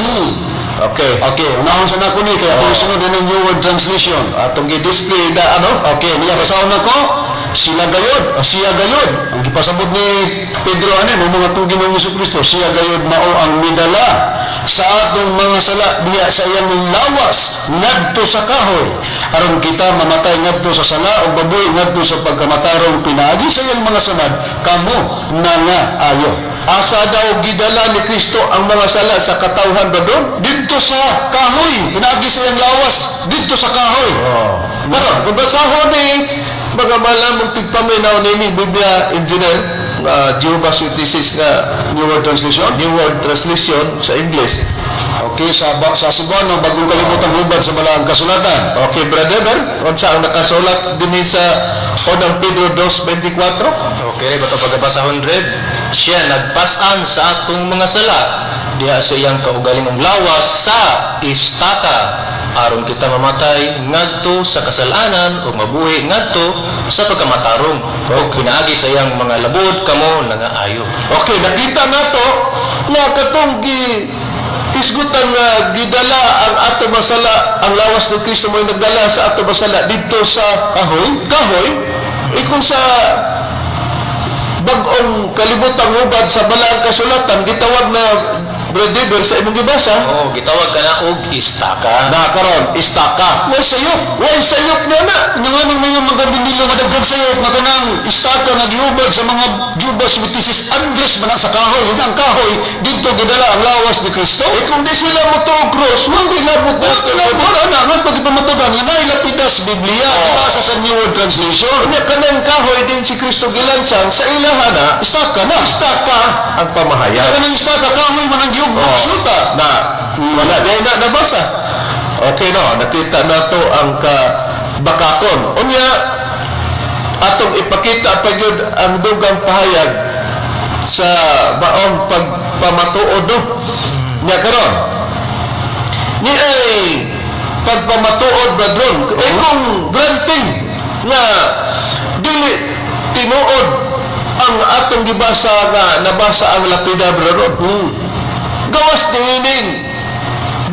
Okay. Okay, unahon sa nako ni kaya akong sunod din ang New World Translation. Atong gi-display na ano? Okay, niya basahon nako sila gayod, o siya gayod. Ang gipasabot ni Pedro ani mo mga tugi ng Hesus Kristo, siya gayod mao ang midala sa atong mga sala diha sa iyang lawas ngadto sa kahoy aron kita mamatay ngadto sa sala ug mabuhi ngadto sa pagkamatarong. Pinaagi sa iyang mga samad kamo na nga ayo. Asa daw gidala ni Kristo ang mga sala sa katawhan ba doon? Didto sa kahoy, pinaagi sa iyang lawas didto sa kahoy. Oh. Karon, kung basahon ni mga malamong tigpaminaw nini Biblia, engineer, Jehovah's Witnesses nga New World Translation. New World Translation sa English. Okay, sa Cebuano, bagong kalibutan hubad sa balaang kasulatan. Okay, brother, Ber, unsa ang nakasulat dinhi sa unang Pedro 2:24? Okay, bato pagkabasahon Reb. Siya nagpasan sa atong mga sala diha sa iyang kaugalingong lawas sa istaka aron kita mamatay ngadto sa kasalanan ug mabuhi ngadto sa pagkamatarong ug pinaagi sa iyang mga labod kamo nangaayo. Okay, nakita nato nga katong gi hisgutan nga gidala ang ato masala, ang lawas ni Kristo mo nagdala sa ato masala didto sa Kahoy? Kahoy. Ikong sa bag-ong kalibutang hubad sa balaang kasulatan gitawag na Brother, sa imong gibasa. Oh, gitawag ka na og istaka. Na karon istaka. Way sayop. Way sayop niya na. Nga nang mga mga binilo nga daghan sayop nga kanang istaka nga gihubad sa mga Jehovah's Witnesses, Andres man na sa kahoy. Yun ang kahoy didto gidala ang lawas ni Kristo. Eh kung di sila mo tuog cross, wala kilabot na. Wala kilabot ana nga pagpamatudan nga naay lapida sa Biblia, gibasa sa New World Translation. Unya kanang kahoy din si Kristo gilansang sa ilahana, Istaka na. Istaka ang pamahayag. Kanang istaka, kahoy man ang gihubad Oh. sa. Na wala di na nabasa. Okay, no, nakita nato ang kabakakon. Unya atong ipakita pa gyud ang dugang pahayag sa maong pagpamatuod, no. Nya karon ni ay pagpamatuod, brethren, eh kung granting nga dili tinuod ang atong gibasa nga nabasa ang lapida, brethren, gawas niining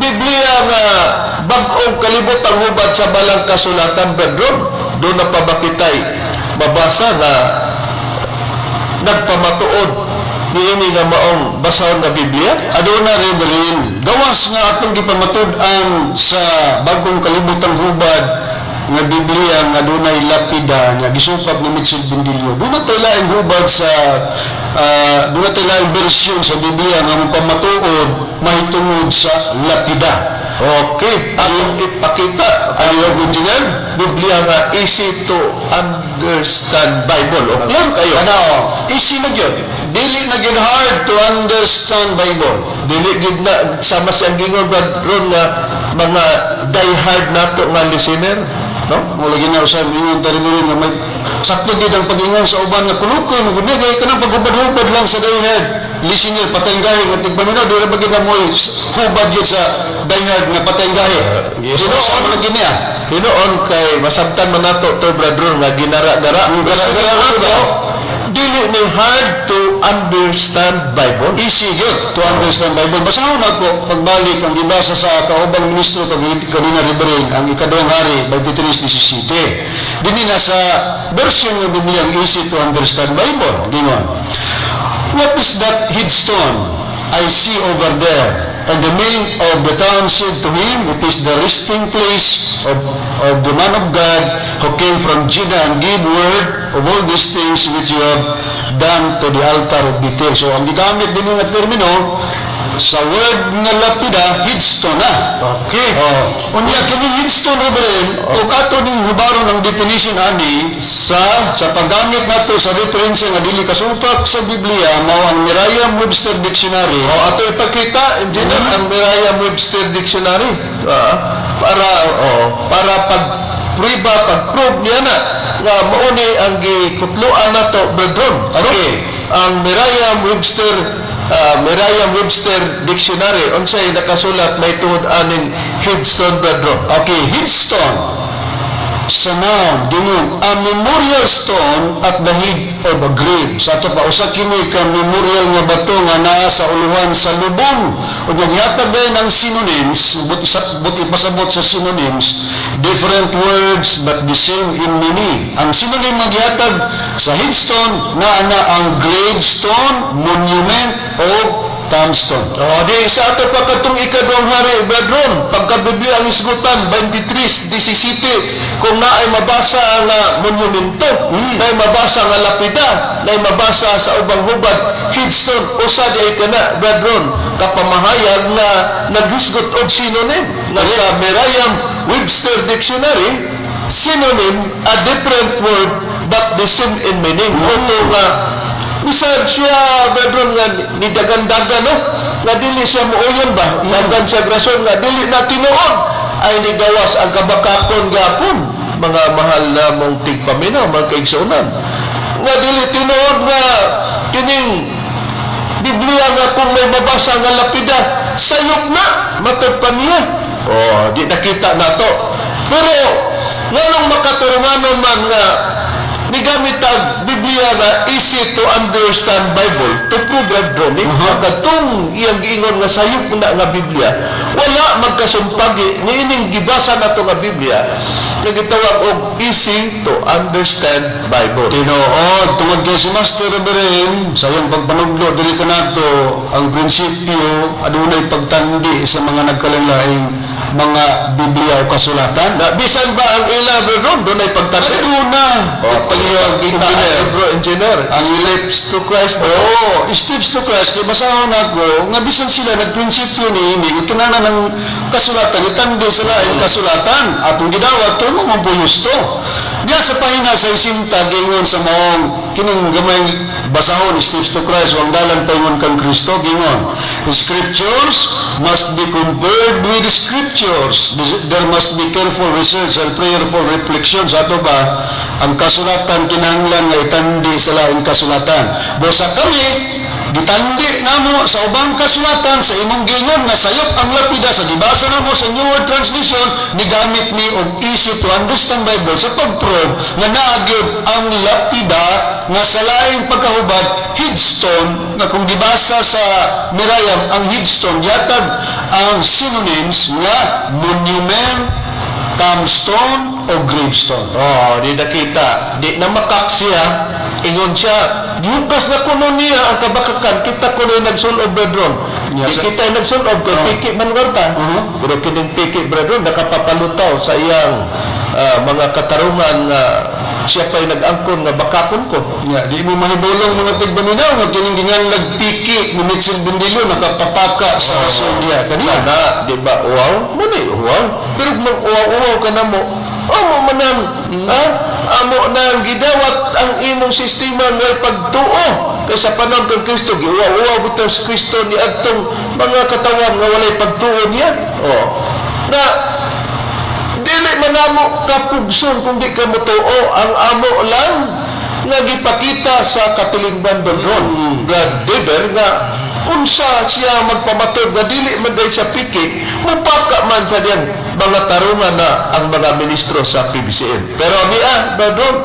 Biblia nga bag-ong kalibotang hubad sa balang kasulatan, brethren, duna pa ba kitay mabasa nga nagpamatuod niini nga maong basahon nga Biblia? Aduna, Reverend, gawas nga atong gipamatud-an sa bagong kalibotang hubad nga Biblia nga dunay lapida nga gisupak ni Mitchell Bendillo. Duna tay laing hubad sa duna tay laing bersyon sa Biblia nga mopamatuod mahitungod sa lapida. Okay, atong ipakita Ayaw, engineer? Biblia nga easy to understand Bible. O klaro kayo. Ana o, easy na gyud. Dili na gyud hard to understand Bible. Dili gid na sama siyang gingon, Brad Ron, nga mga die-hard nato nga listener, no? Mo lagi na usab ingon ta rin nga may sakto gid ang pag-ingon sa uban nga kulukon gud ni kay kanang paghubad-hubad lang sa diehard listener, patayng gahi nga tigpaminaw. Di ra ba gid na mo hubad gyud sa diehard nga patayng gahi? Hinuon man gid niya. Hinuon kay masabtan man nato to, Brad Ron, nga ginara-gara. Ginara-gara, Pero dili ni hard to understand Bible. Easy gyud to understand Bible. Basahon ako pagbalik ang gibasa sa kaubang ministro kanina, Reverend, ang Ikaduhang Hari 23:17. Dinhi na sa version ng Biblia ang easy to understand Bible. Gingon, "What is that headstone I see over there?" And the men of the town said to him, "It is the resting place of the man of God who came from Judah and gave word of all these things which you have done to the altar of Bethel." So ang gigamit din nga termino sa word nga lapida, headstone na. Okay. Oh. Unya kini headstone, Reverend, ug ato ning hubaron ang definition ani sa paggamit nato sa referensya nga dili kasupak sa Biblia, mao ang Merriam-Webster Dictionary. O ato ipakita, engineer, ang Merriam-Webster Dictionary. Para oh, para pag priba pag prove niya na nga mauni ang gikutluan nato, brethren. Okay. Ang Merriam-Webster Dictionary, unsay nakasulat may tuhod aning headstone, brethren? Okay, headstone sa noun, dingon, a memorial stone at the head of a grave. Sa ato pa, usa kini ka memorial nga bato nga naa sa uluhan sa lubong. Ug gihatag din ang synonyms, but ipasabot sa synonyms, different words but the same in meaning. Ang synonym nga gihatag sa headstone naa na ang gravestone, monument, o tombstone. O, di sa ato pa katong Ikaduhang Hari, brethren, pagka Biblia ang isgutan, 23:17, kung naay mabasa ang monumento, naay mabasa nga lapida, naay mabasa sa ubang hubad, headstone, usa di ay kana, brethren, kapamahayag nga naghisgot og synonym nga sa Merriam-Webster Dictionary, synonym, a different word but the same in meaning. Oto nga bisan siya, brethren, nga ni dagan-dagan, no, nga dili siya muuyon ba, dagan siya rason nga dili na tinuod ay nigawas ang kabakakon gapon, mga mahal na mong tigpaminaw, mga kaigsuonan, nga dili tinuod nga kining Biblia nga kung may mabasa nga lapida, sayop na matod pa niya. Oh, di nakita nato, pero nganong makaturunganon man nga nigamit ang Biblia nga easy to understand Bible to prove, brethren, uh-huh, iyang giingon nga sayop na nga Biblia wala magkasumpagi niining gibasa nato nga Biblia. nga gitawag og Easy to Understand Bible. Tinuod, tungod kay si Master Reverend, sa iyang pagpanuglo diri kanato, ang prinsipyo adunay pagtandi sa mga nagkalainlaing mga Biblia o kasulatan. Na bisan ba ang ila, bro, dunay pagtandi. Aduna. Oh, Pag kita engineer. Bro, engineer, Ang Steps to Christ. Oo, Steps to Christ, kay basahon ako, nga bisan sila nagprinsipyo ni ini, ikinana ng kasulatan, itandi sa laing kasulatan, atong gidawat, tungo man po husto. Diya sa pahina sa isinta, gingon sa maong, kining gamay basahon, Steps to Christ, o ang dalan paingon kang Kristo, gingon. Scriptures must be compared with Scriptures. There must be careful research and prayerful reflection. Sa ato ba, ang kasulatan kinahanglan nga itandi sa laing kasulatan. Busa kami, gitandi namo sa ubang kasulatan sa imong gingon nga sayop ang lapida sa gibasa namo sa New World Translation, nigamit ni og Easy to Understand Bible sa pag-prove nga naa gyud ang lapida nga sa laing pagkahubad headstone, nga kung gibasa sa Mirayam ang headstone, yatag ang synonyms nga monument, tombstone o gravestone. Oh, di nakita. Di na makak siya. Ingon siya, gihukas na kuno niya ang kabakakan. Kita kuno yung nagsulob, brethren. Yes, Di sir. kita yung nagsulob, kay piki man warta. Pero kining piki, brethren, nakapapalutaw sa iyang mga katarungan nga siya pa'y nag-angkon nga bakakon ko. Ya, di mo mahibulong, mga tigpaminaw, nga kining ginganlag piki ni Mitchell Bendillo nakapapaka sa rason diya kaniya. Na, di ba, uwaw? Muna uwaw. Pero kung uwaw-uwaw ka na mo, amo manang, ha? Amo nang gidawat ang imong sistema nga pagtuo. Kay sa panahon kang Kristo, giuwaw-uwaw bitaw si Kristo ni adtong mga katawan nga walay pagtuo niya. Oh. Na, dili man namo kapugson kung di ka motuo. Ang amo lang nga gipakita sa katilingban doon, Brad Deber, nga unsa siya magpamatod nga dili man day siya piki, mupaka man sa diyang mga tarungan na ang mga ministro sa PBCM. Pero niya, Brad Ron,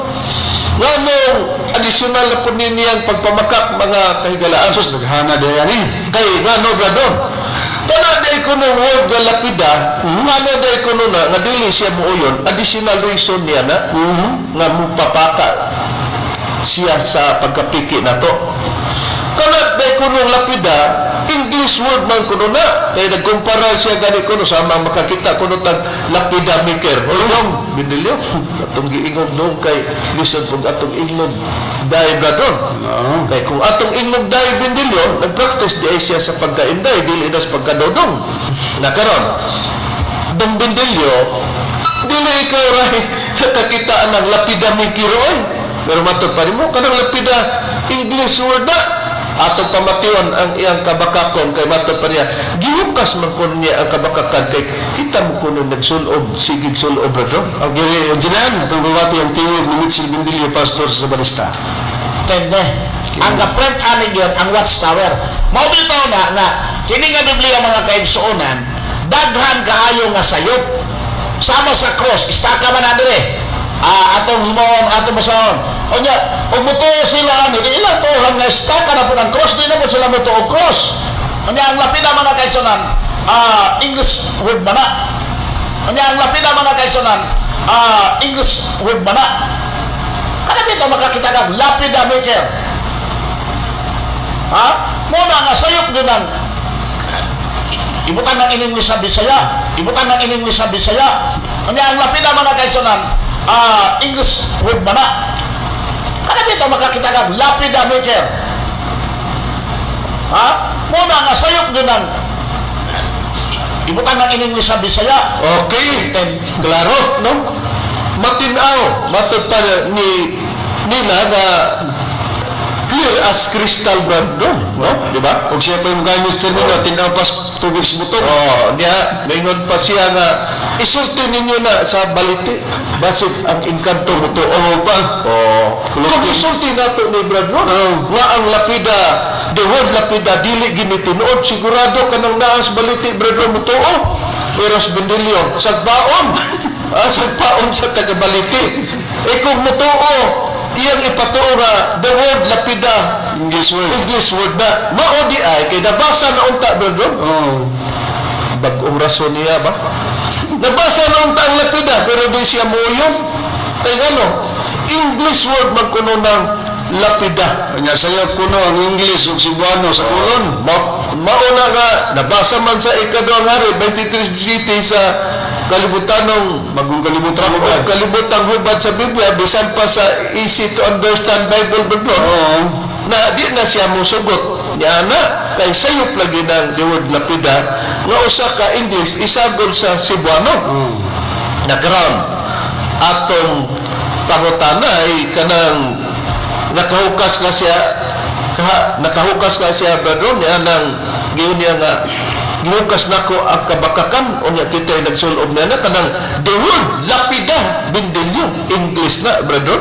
nga nung additional na po niyang pagpamakak, mga kahigalaan. Sus, naghana diya ni. Kay ngano, Brad Ron, tana day ko nung word nga lapida, ngano day ko na nga dili siya muuyon, additional reason niya na nga mupapaka siya sa pagkapiki na to. Kana day ko nung lapida, English word man kuno na. Kay nagkumpara siya gani kuno sa mga makakita kuno tag lapida maker. O dong, Bindilyo, atong giingog dong kay lisod pag atong ingnog dahil bradon. Kay kung atong ingnog dahil Bindilyo, nagpractice di ay siya sa pagkainday, dili na sa pagkadodong. Na karon, dong Bindilyo, dili ikaw ray nakakita ng lapida maker oy. Pero matod pa rin mo, kanang lapida, English word na. Atong pamation ang iyang kabakakon kay matod pa niya, gihukas man kun niya ang kabakakan kay kita mo kuno nagsulob, sigig sulob bro. Okay, engineer, atong bawati ang tingog ni Mitchell Bendillo, pastor sa Balista. Tende. Ang ga-print ani gyud ang Watchtower. Mao bitaw na nga kini nga Biblia, mga kaigsuonan, daghan kaayo nga sayop. Sama sa cross, istaka man na dire. Atong himuon, atong basahon. Unya, ug mutuo sila ani, di ilang tuohan nga istaka na po ng cross, di na po sila mutuo og cross. Unya, ang lapida, mga kaigsuonan, English word man na. Unya, ang lapida, mga kaigsuonan, English word man na. Kada bitaw makakita kag lapida maker. Ha? Muna nga sayop din ang ibutang ng in English sa Bisaya. Ibutang ng in English sa Bisaya. Unya, ang lapida, mga kaigsuonan, English word man na. Kada bitaw makakita kag lapida maker. Ha? Muna nga sayop din ang ibutang ng in English sa Bisaya. Okay, klaro, no? Matinaw, matod pa ni nila na clear as crystal, brand, no? No? Di ba? Og siya pa yung mga Mr. Nino, tinaw pas tubig sa butong. Oh, niya, maingon pa siya nga isulti ninyo na sa baliti. Basit ang engkanto mo to. Oh, pa. Oh, kung isulti nato ni Brad Ron, nga ang lapida, the word lapida, dili gini tinuod, sigurado ka nang naas baliti, Brad Ron, mo to. Oh, Eros Bendilio, sagbaon. Sagbaon sa taga-baliti. Eh kung mutuo, iyang ipatuo nga the word lapida, English word. English word na, mao di ay, kay nabasa na unta, Brad Ron, Oh. bagong rason niya ba? Nabasa noon ta ang lapida, pero di siya muuyom. Kay ano, English word man kuno ng lapida. Kanya sayop kuno ang English ug Cebuano sa kolon. Mauna nga, nabasa man sa ikaduhang hari, 23 city sa kalibutanong Bagong kalibutan mo o kalibutang hubad sa Biblia, bisan pa sa easy to understand Bible ba? Oo. Na di na siya musugot niya na kay sayop lagi ng the word lapida nga usa ka English isagol sa Cebuano. Na karon atong pangutana ay kanang nakahukas ka siya, brother, niya nang giyon niya nga gihukas nako ang kabakakan. Unya kita ay nagsulob niya na kanang the word lapida, bindilyo, English na, brother.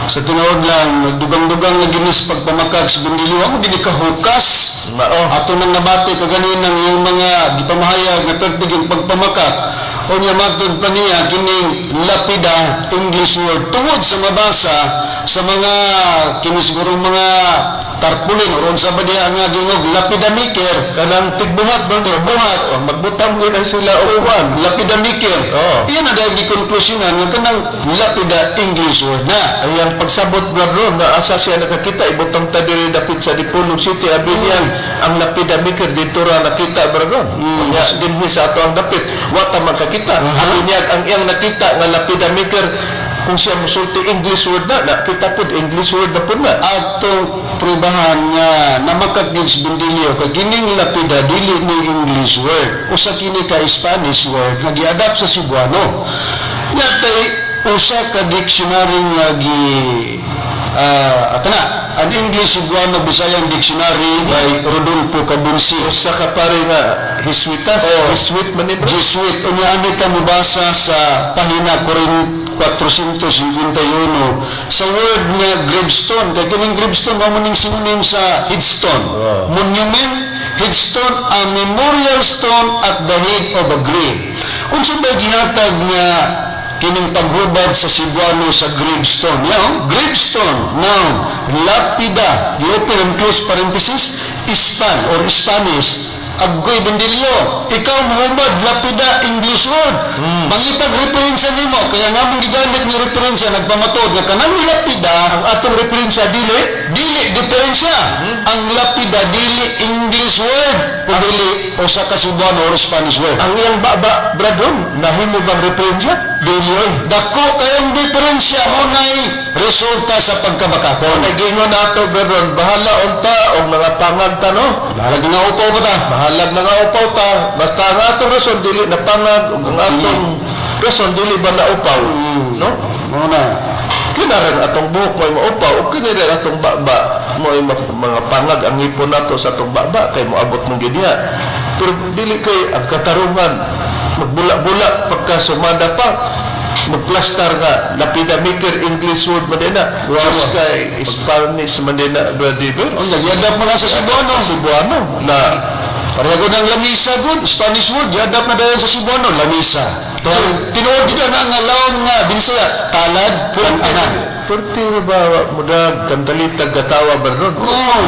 Sa tinuod lang, nagdugang-dugang lagi nis pagpamakag sa Bundilyo. Ako gini kahukas. Mao. Ato nang nabati kaganinang iyong mga gipamahayag nga pertig yung pagpamakak. O niya matod pa niya kining lapida English word tungod sa mabasa sa mga kinisigurong mga tarpulin o unsa ba diha nga gingog lapida maker. Kanang tigbuhat ba? Tigbuhat. Oh, magbutang gid na sila og kuan. Lapida maker. Oo. Iyan na dahil gikonklusyonan nga kanang lapida English word na. Ay ang pagsabot, brother, nga asa siya nakakita, ibutang ta diri dapit sa Dipolog City, abi niya ang lapida maker dito ra nakita, brother. Nya dinhi sa ato ang dapit, wa ta magkakita. Abi niya ang iyang nakita nga lapida maker, kung siya musulti English word na, nakita pud English word na pud na. Atong prubahan nga namakak gid sa Bundilyo kay kining lapida dili ni English word, usa kini ka Spanish word nga giadapt sa Cebuano. Natay usa ka dictionary nga gi atana, an English Cebuano Bisayan Dictionary by Rodolfo Cabunsi. Usa ka pare nga Hiswitas, Oo. Jesuit man ni, bro. Jesuit. Unya ani ka mobasa sa pahina 451 sa word nga gravestone, kay kining gravestone mao man ning synonym sa headstone. Monument, headstone, a memorial stone at the head of a grave. Unsa ba gihatag nga kining paghubad sa Cebuano sa gravestone? Yeah, oh, gravestone noun, lapida, gi-open and close parenthesis, Ispan or Spanish. Agoy, Bendilio, ikaw mohubad lapida English word. Mangitag referensya nimo, kaya nga mong gigamit ni referensya nagpamatuod nga kanang lapida. Ang atong referensya dili Dili diferensya. Ang lapida dili English word, kung dili usa ka Cebuano or Spanish word. Ang iyang baba, brother, nahimo bang referensya? Dili oy. Dako kayong diferensya mo nay resulta sa pagkabakakon. Nagingon nato, brother, bahala unta og mga pangag ta, no? Bahalag nga upaw ba ta? Bahalag na nga upaw ta. Basta ang atong rason dili na pangag ug ang atong rason dili ba na upaw, no? Mao na. Kinarang atong buhok mo'y maupaw ug kini rin atong baba mo'y mga pangag ang ngipon nato sa atong baba kay moabot mong gidiha. Pero dili kay ang katarungan magbula-bula pagka sumada pa magplastar nga lapida maker English word man din na. Sus, kay Spanish man din na, brother. Unya giadapt mo na sa Cebuano. Cebuano na. Pareho ng lamisa good, Spanish word, giadapt na dayon sa Cebuano, lamisa. Pero tinuod gid na nga lawom nga Binisaya, talad, anan. Pwerte ba mudag kandalitag katawa ba ron? Oo.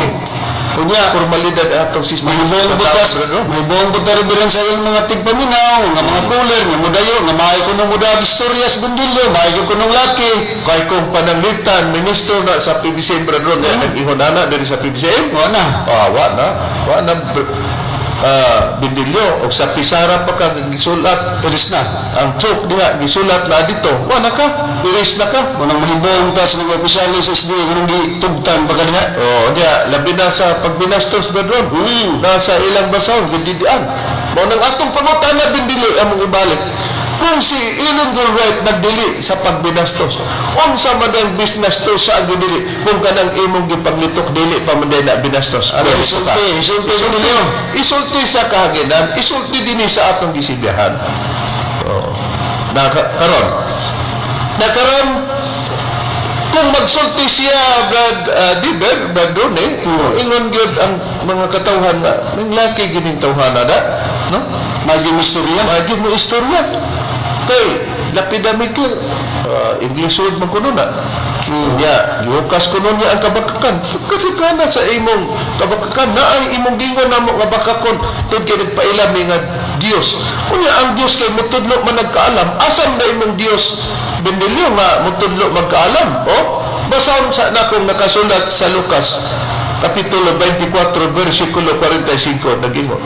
Unya, Formalidad atong sistema. Mahibong butas, mahibong buta rin sa iyong mga tigpaminaw, nga mga cooler, nga mudayo, nga maayo ko nung mudag istorya sa Bundilyo, maayo ko nung laki. Kay kung pananglitan, ministro na sa PBCM, brother, mm. Nag-ingon na diri sa PBCM. Wa na. Ah, wa na. Wa na, Bindilyo. O sa Pisara pa ka gisulat. Tulis na. Ang choke diha, gisulat na dito. Wa na ka. Erase na ka. Munang mahibong ta sa mga opisyalis sa SDA, nung gitugtan ba ka diha? Oh, diha, labi na sa pagbinastos, brother. Nasa ilang basahon, gididian. Mao nang atong pangutana, Bindilyo, among ibalik. Kung si Ellen Wright nagdili sa pagbinastos, unsa man ang binastos sa ang gidili kung kanang imong gipanglitok dili pa man na binastos? Ano Isulti, isulti, isulti, isulti sa kahaginan, isulti dinhi sa atong gisibihan. Oh. Na karon. Na karon kung magsulti siya, Brad Diber, Brad Rone, ingon gyud ang mga katawhan nga ning laki gining tawhana na, no? Maging istorya. Magi mo istorya. Kay lapida mikir, English word man kuno na. Nya, gihukas kuno niya ang kabakakan. Kadika na sa imong kabakakan, na ang imong gingon namo nga bakakon tud kay nagpaila mi nga Dios. Unya ang Dios kay mutudlo man nagkaalam. Asam na imong Dios, Bendilio, nga mutudlo magkaalam? Oh, basahon sa nakong nakasulat sa Lucas Kapitulo 24, versikulo 45, nagingon.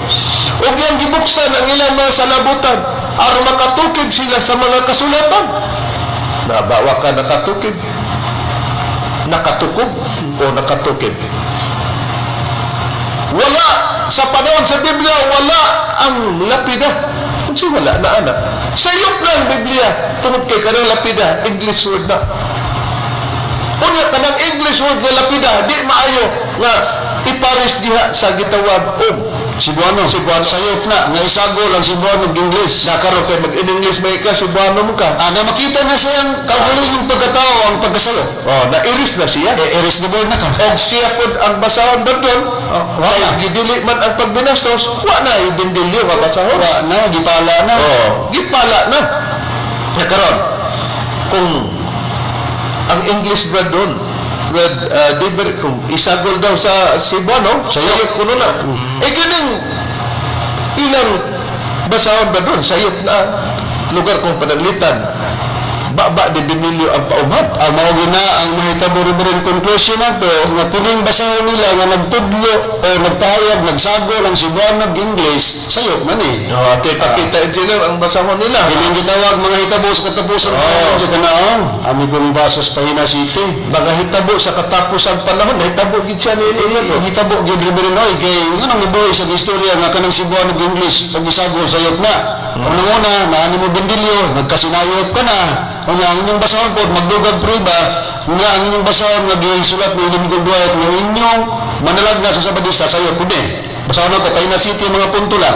Ug iyang gibuksan ang ilang mga salabutan aron makatukib sila sa mga kasulatan. Nabawa ka nakatukib. Nakatukob o nakatukib. Wala sa panahon sa Biblia, wala ang lapida. Unsa wala na, ana? Sayop na ang Biblia tungod kay kanang lapida, English word na. Unya kanang English word nga lapida di maayo nga ipares diha sa gitawag og Cebuano. Cebuano. Sayop na nga isagol ang Cebuano ug English. Nakaroon kay mag-in-English may ka, Cebuano mo ka. Ah, na makita na siyang kaugalingong pagkatao ang pagkasayop. Oh, nairis na siya. Eh, iris na board na ka. Og siya pod ang basahon doon. Oh, wala. Kay gidili man ang pagbinastos, wa na yung Bendilio nga basahon. Wa na, gipala na. Oh, gipala na. Nakaroon, kung ang English ba doon, with Deber, kung isagol daw sa Cebuano, sayop kuno na. Eh, kining ilang basahon ba doon, sayop na lugar kung pananglitan, baba di Benilio ang paumhab. Ang mao gyud na ang mahitabo rin conclusion nato nga kining basahon nila nga nagtudlo o nagpahayag, nagsagol ang Cebuano ug English, sayop man eh. Oh, te pakita, engineer, ang basahon nila. Kining gitawag mga hitabo sa katapusan oh. Sa kanaon, amigong basos Pahina City. Mga hitabo sa katapusan panahon, hitabo gid siya ni Eh, hitabo gyud rin oy kay nganong nibuhi sa istorya nga kanang Cebuano ug English pag isagol, sayop na. Unang-una, naani mo Bendilio, nagkasinayop ka na. Unya ang inyong basahon pod magdugag prueba nga ang inyong basahon nga gisulat ni Ellen G. White nga inyong manalag na sa Sabadista, sayop pud eh. Basahon ako Pahina City, mga punto lang.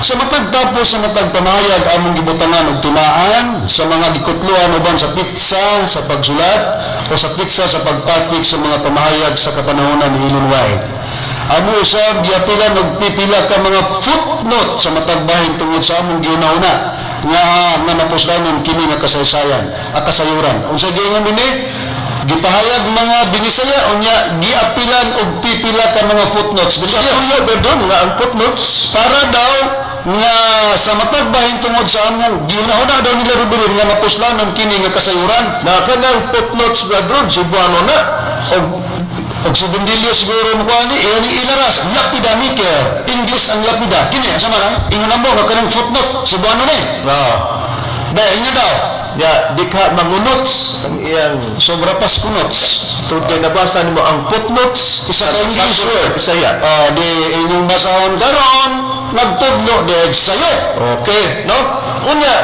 Sa matagtapos sa matag pamahayag among gibutangan og timaan sa mga gikutloan uban sa pitsa sa pagsulat o sa pitsa sa pagpatik sa mga pamahayag sa kapanahonan ni Ellen White. Amo usab giapilan og pipila ka mga footnote sa matag bahin tungod sa among giuna-una nga nga napuslanon kini nga kasaysayan a kasayuran. Unsa giingon dinhi? Gipahayag mga Binisaya, unya giapilan og pipila ka mga footnotes. Sa tuyo ba doon nga ang footnotes Para daw nga sa matag bahin tungod sa among giuna-una daw nila, Rubilin, nga mapuslanon kini nga kasayuran. Na kanang footnotes ba doon, Cebuano na. Og si Bendilio siguro mo kuha ni iyan ni ilaras lapida maker, English ang lapida kini sa mga ingon mo nga kanang footnote Cebuano ni. Oh. Dahil inyo daw. Ya, di ka mangunots ang iyang Sobra pas kunots. Tungod kay nabasa nimo ang footnotes Isa ka English word. Bisaya. Oh, di inyong basahon karon nagtudlo di sayop. Okay, no? Unya,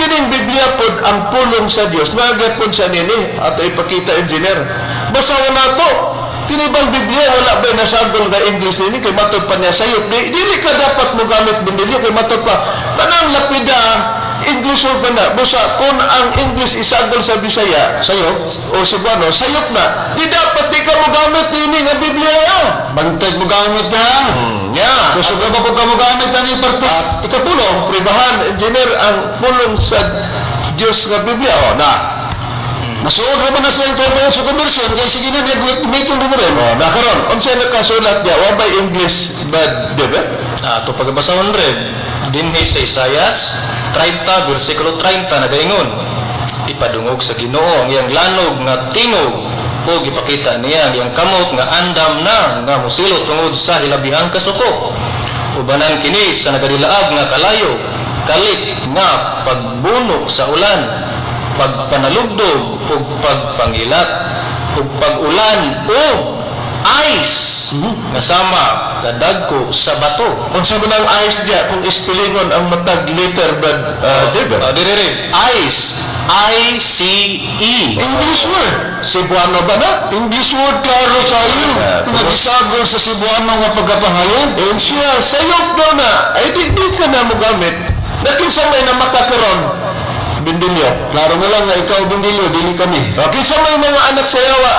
kining Biblia pod ang pulong sa Dios. Nagyat pod sa nini ato ipakita, engineer. Basahon nato. Kini bang Biblia wala ba nasagol nga English nini kay matod pa niya sayop? Di, dili ka dapat mo gamit, Bendilio, kay matod pa kanang lapida English word pa na. Busa kung ang English isagol sa Bisaya Sayop. O Cebuano, sayop na. Di dapat di ka mo gamit nini nga Biblia. Bantay mo gamit ha. Yeah. Kung sobra pa po ka mo gamit ani parte ikapulo. Pribahan, engineer, ang pulong sa Dios nga Biblia. Oh, na. Nasuod na ba na sa 38 sa conversion kay sige na nag-meeting mo rin. Oh, na karon, unsa nakasulat niya? Wa bay English ba, di ba? Ah, ato pagbasahon, Rev, dinhi sa Isayas 30 bersikulo 30 nagaingon: Ipadungog sa Ginoo ang iyang lanog nga tingog ug ipakita niya ang iyang kamot nga andam na nga mosilot tungod sa hilabihang kasuko. Ubanan kini sa nagadilaab nga kalayo, kalit nga pagbuno sa ulan, pagpanalugdog ug pagpangilat ug pag-ulan ug ice nga sama kadagko sa bato. Unsa man ang ice diya kung ispilingon ang matag letter ba, di ba? Ah, dire rin. Ice. I-C-E. English word. Cebuano ba na? English word, klaro tayo. Nagisagol sa Cebuano nga pagkapahayag. Eh, siya, sayop daw na. Ay, di ka na mo gamit. Nakinsa may na makakaron, Bendilio? Klaro na lang nga ikaw, Bendilio, dili kami. O, kinsa may mga anak sa yawa,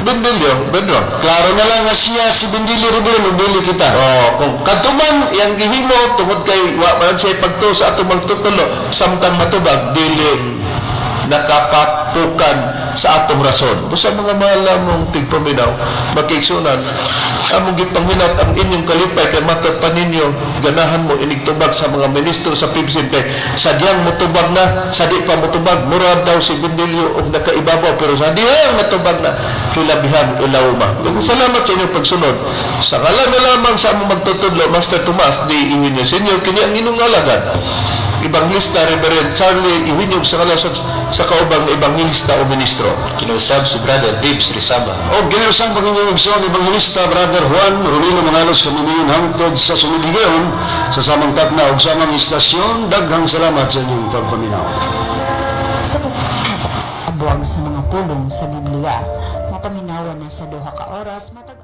Bendilio, Bendro? Klaro na lang nga siya si Bendilio Ruben, ug dili kita. Oh, kung kadtuman yang gihimo tungod kay wa man siya pagtuo sa atong magtutulo samtang matubag dili Nakapapukan sa atong rason. Busa, mga mahal namong tigpaminaw, makiigsunan, among gipanghinat ang inyong kalipay kay matod pa ninyo ganahan mo inigtubag sa mga ministro sa PBC kay sadyang motubag na, sa di pa motubag, murad daw si Bendilio og nakaibabaw, pero sa dihang natubag na, hilabihan ilawma. Salamat sa inyong pagsunod. Sa ngalan na lamang sa among magtutudlo, Master Tomas D. Eugenio Senior, kini ang inyong alagad, Evangelista Reverend Charlie Eugenio, sa ngalan sa kaubang evangelista o ministro. Kinausab si Brother Dibs Rizaba. O giniusang pag inyong igsoon, Evangelista Brother Juan Rolino Mangalos, kami ngayon hangtod sa sunod higayon sa samang takna ug samang istasyon. Daghang salamat sa inyong pagpaminaw. Sa pagbuwag sa mga pulong sa Biblia. Mapaminawan na sa 2 ka oras matag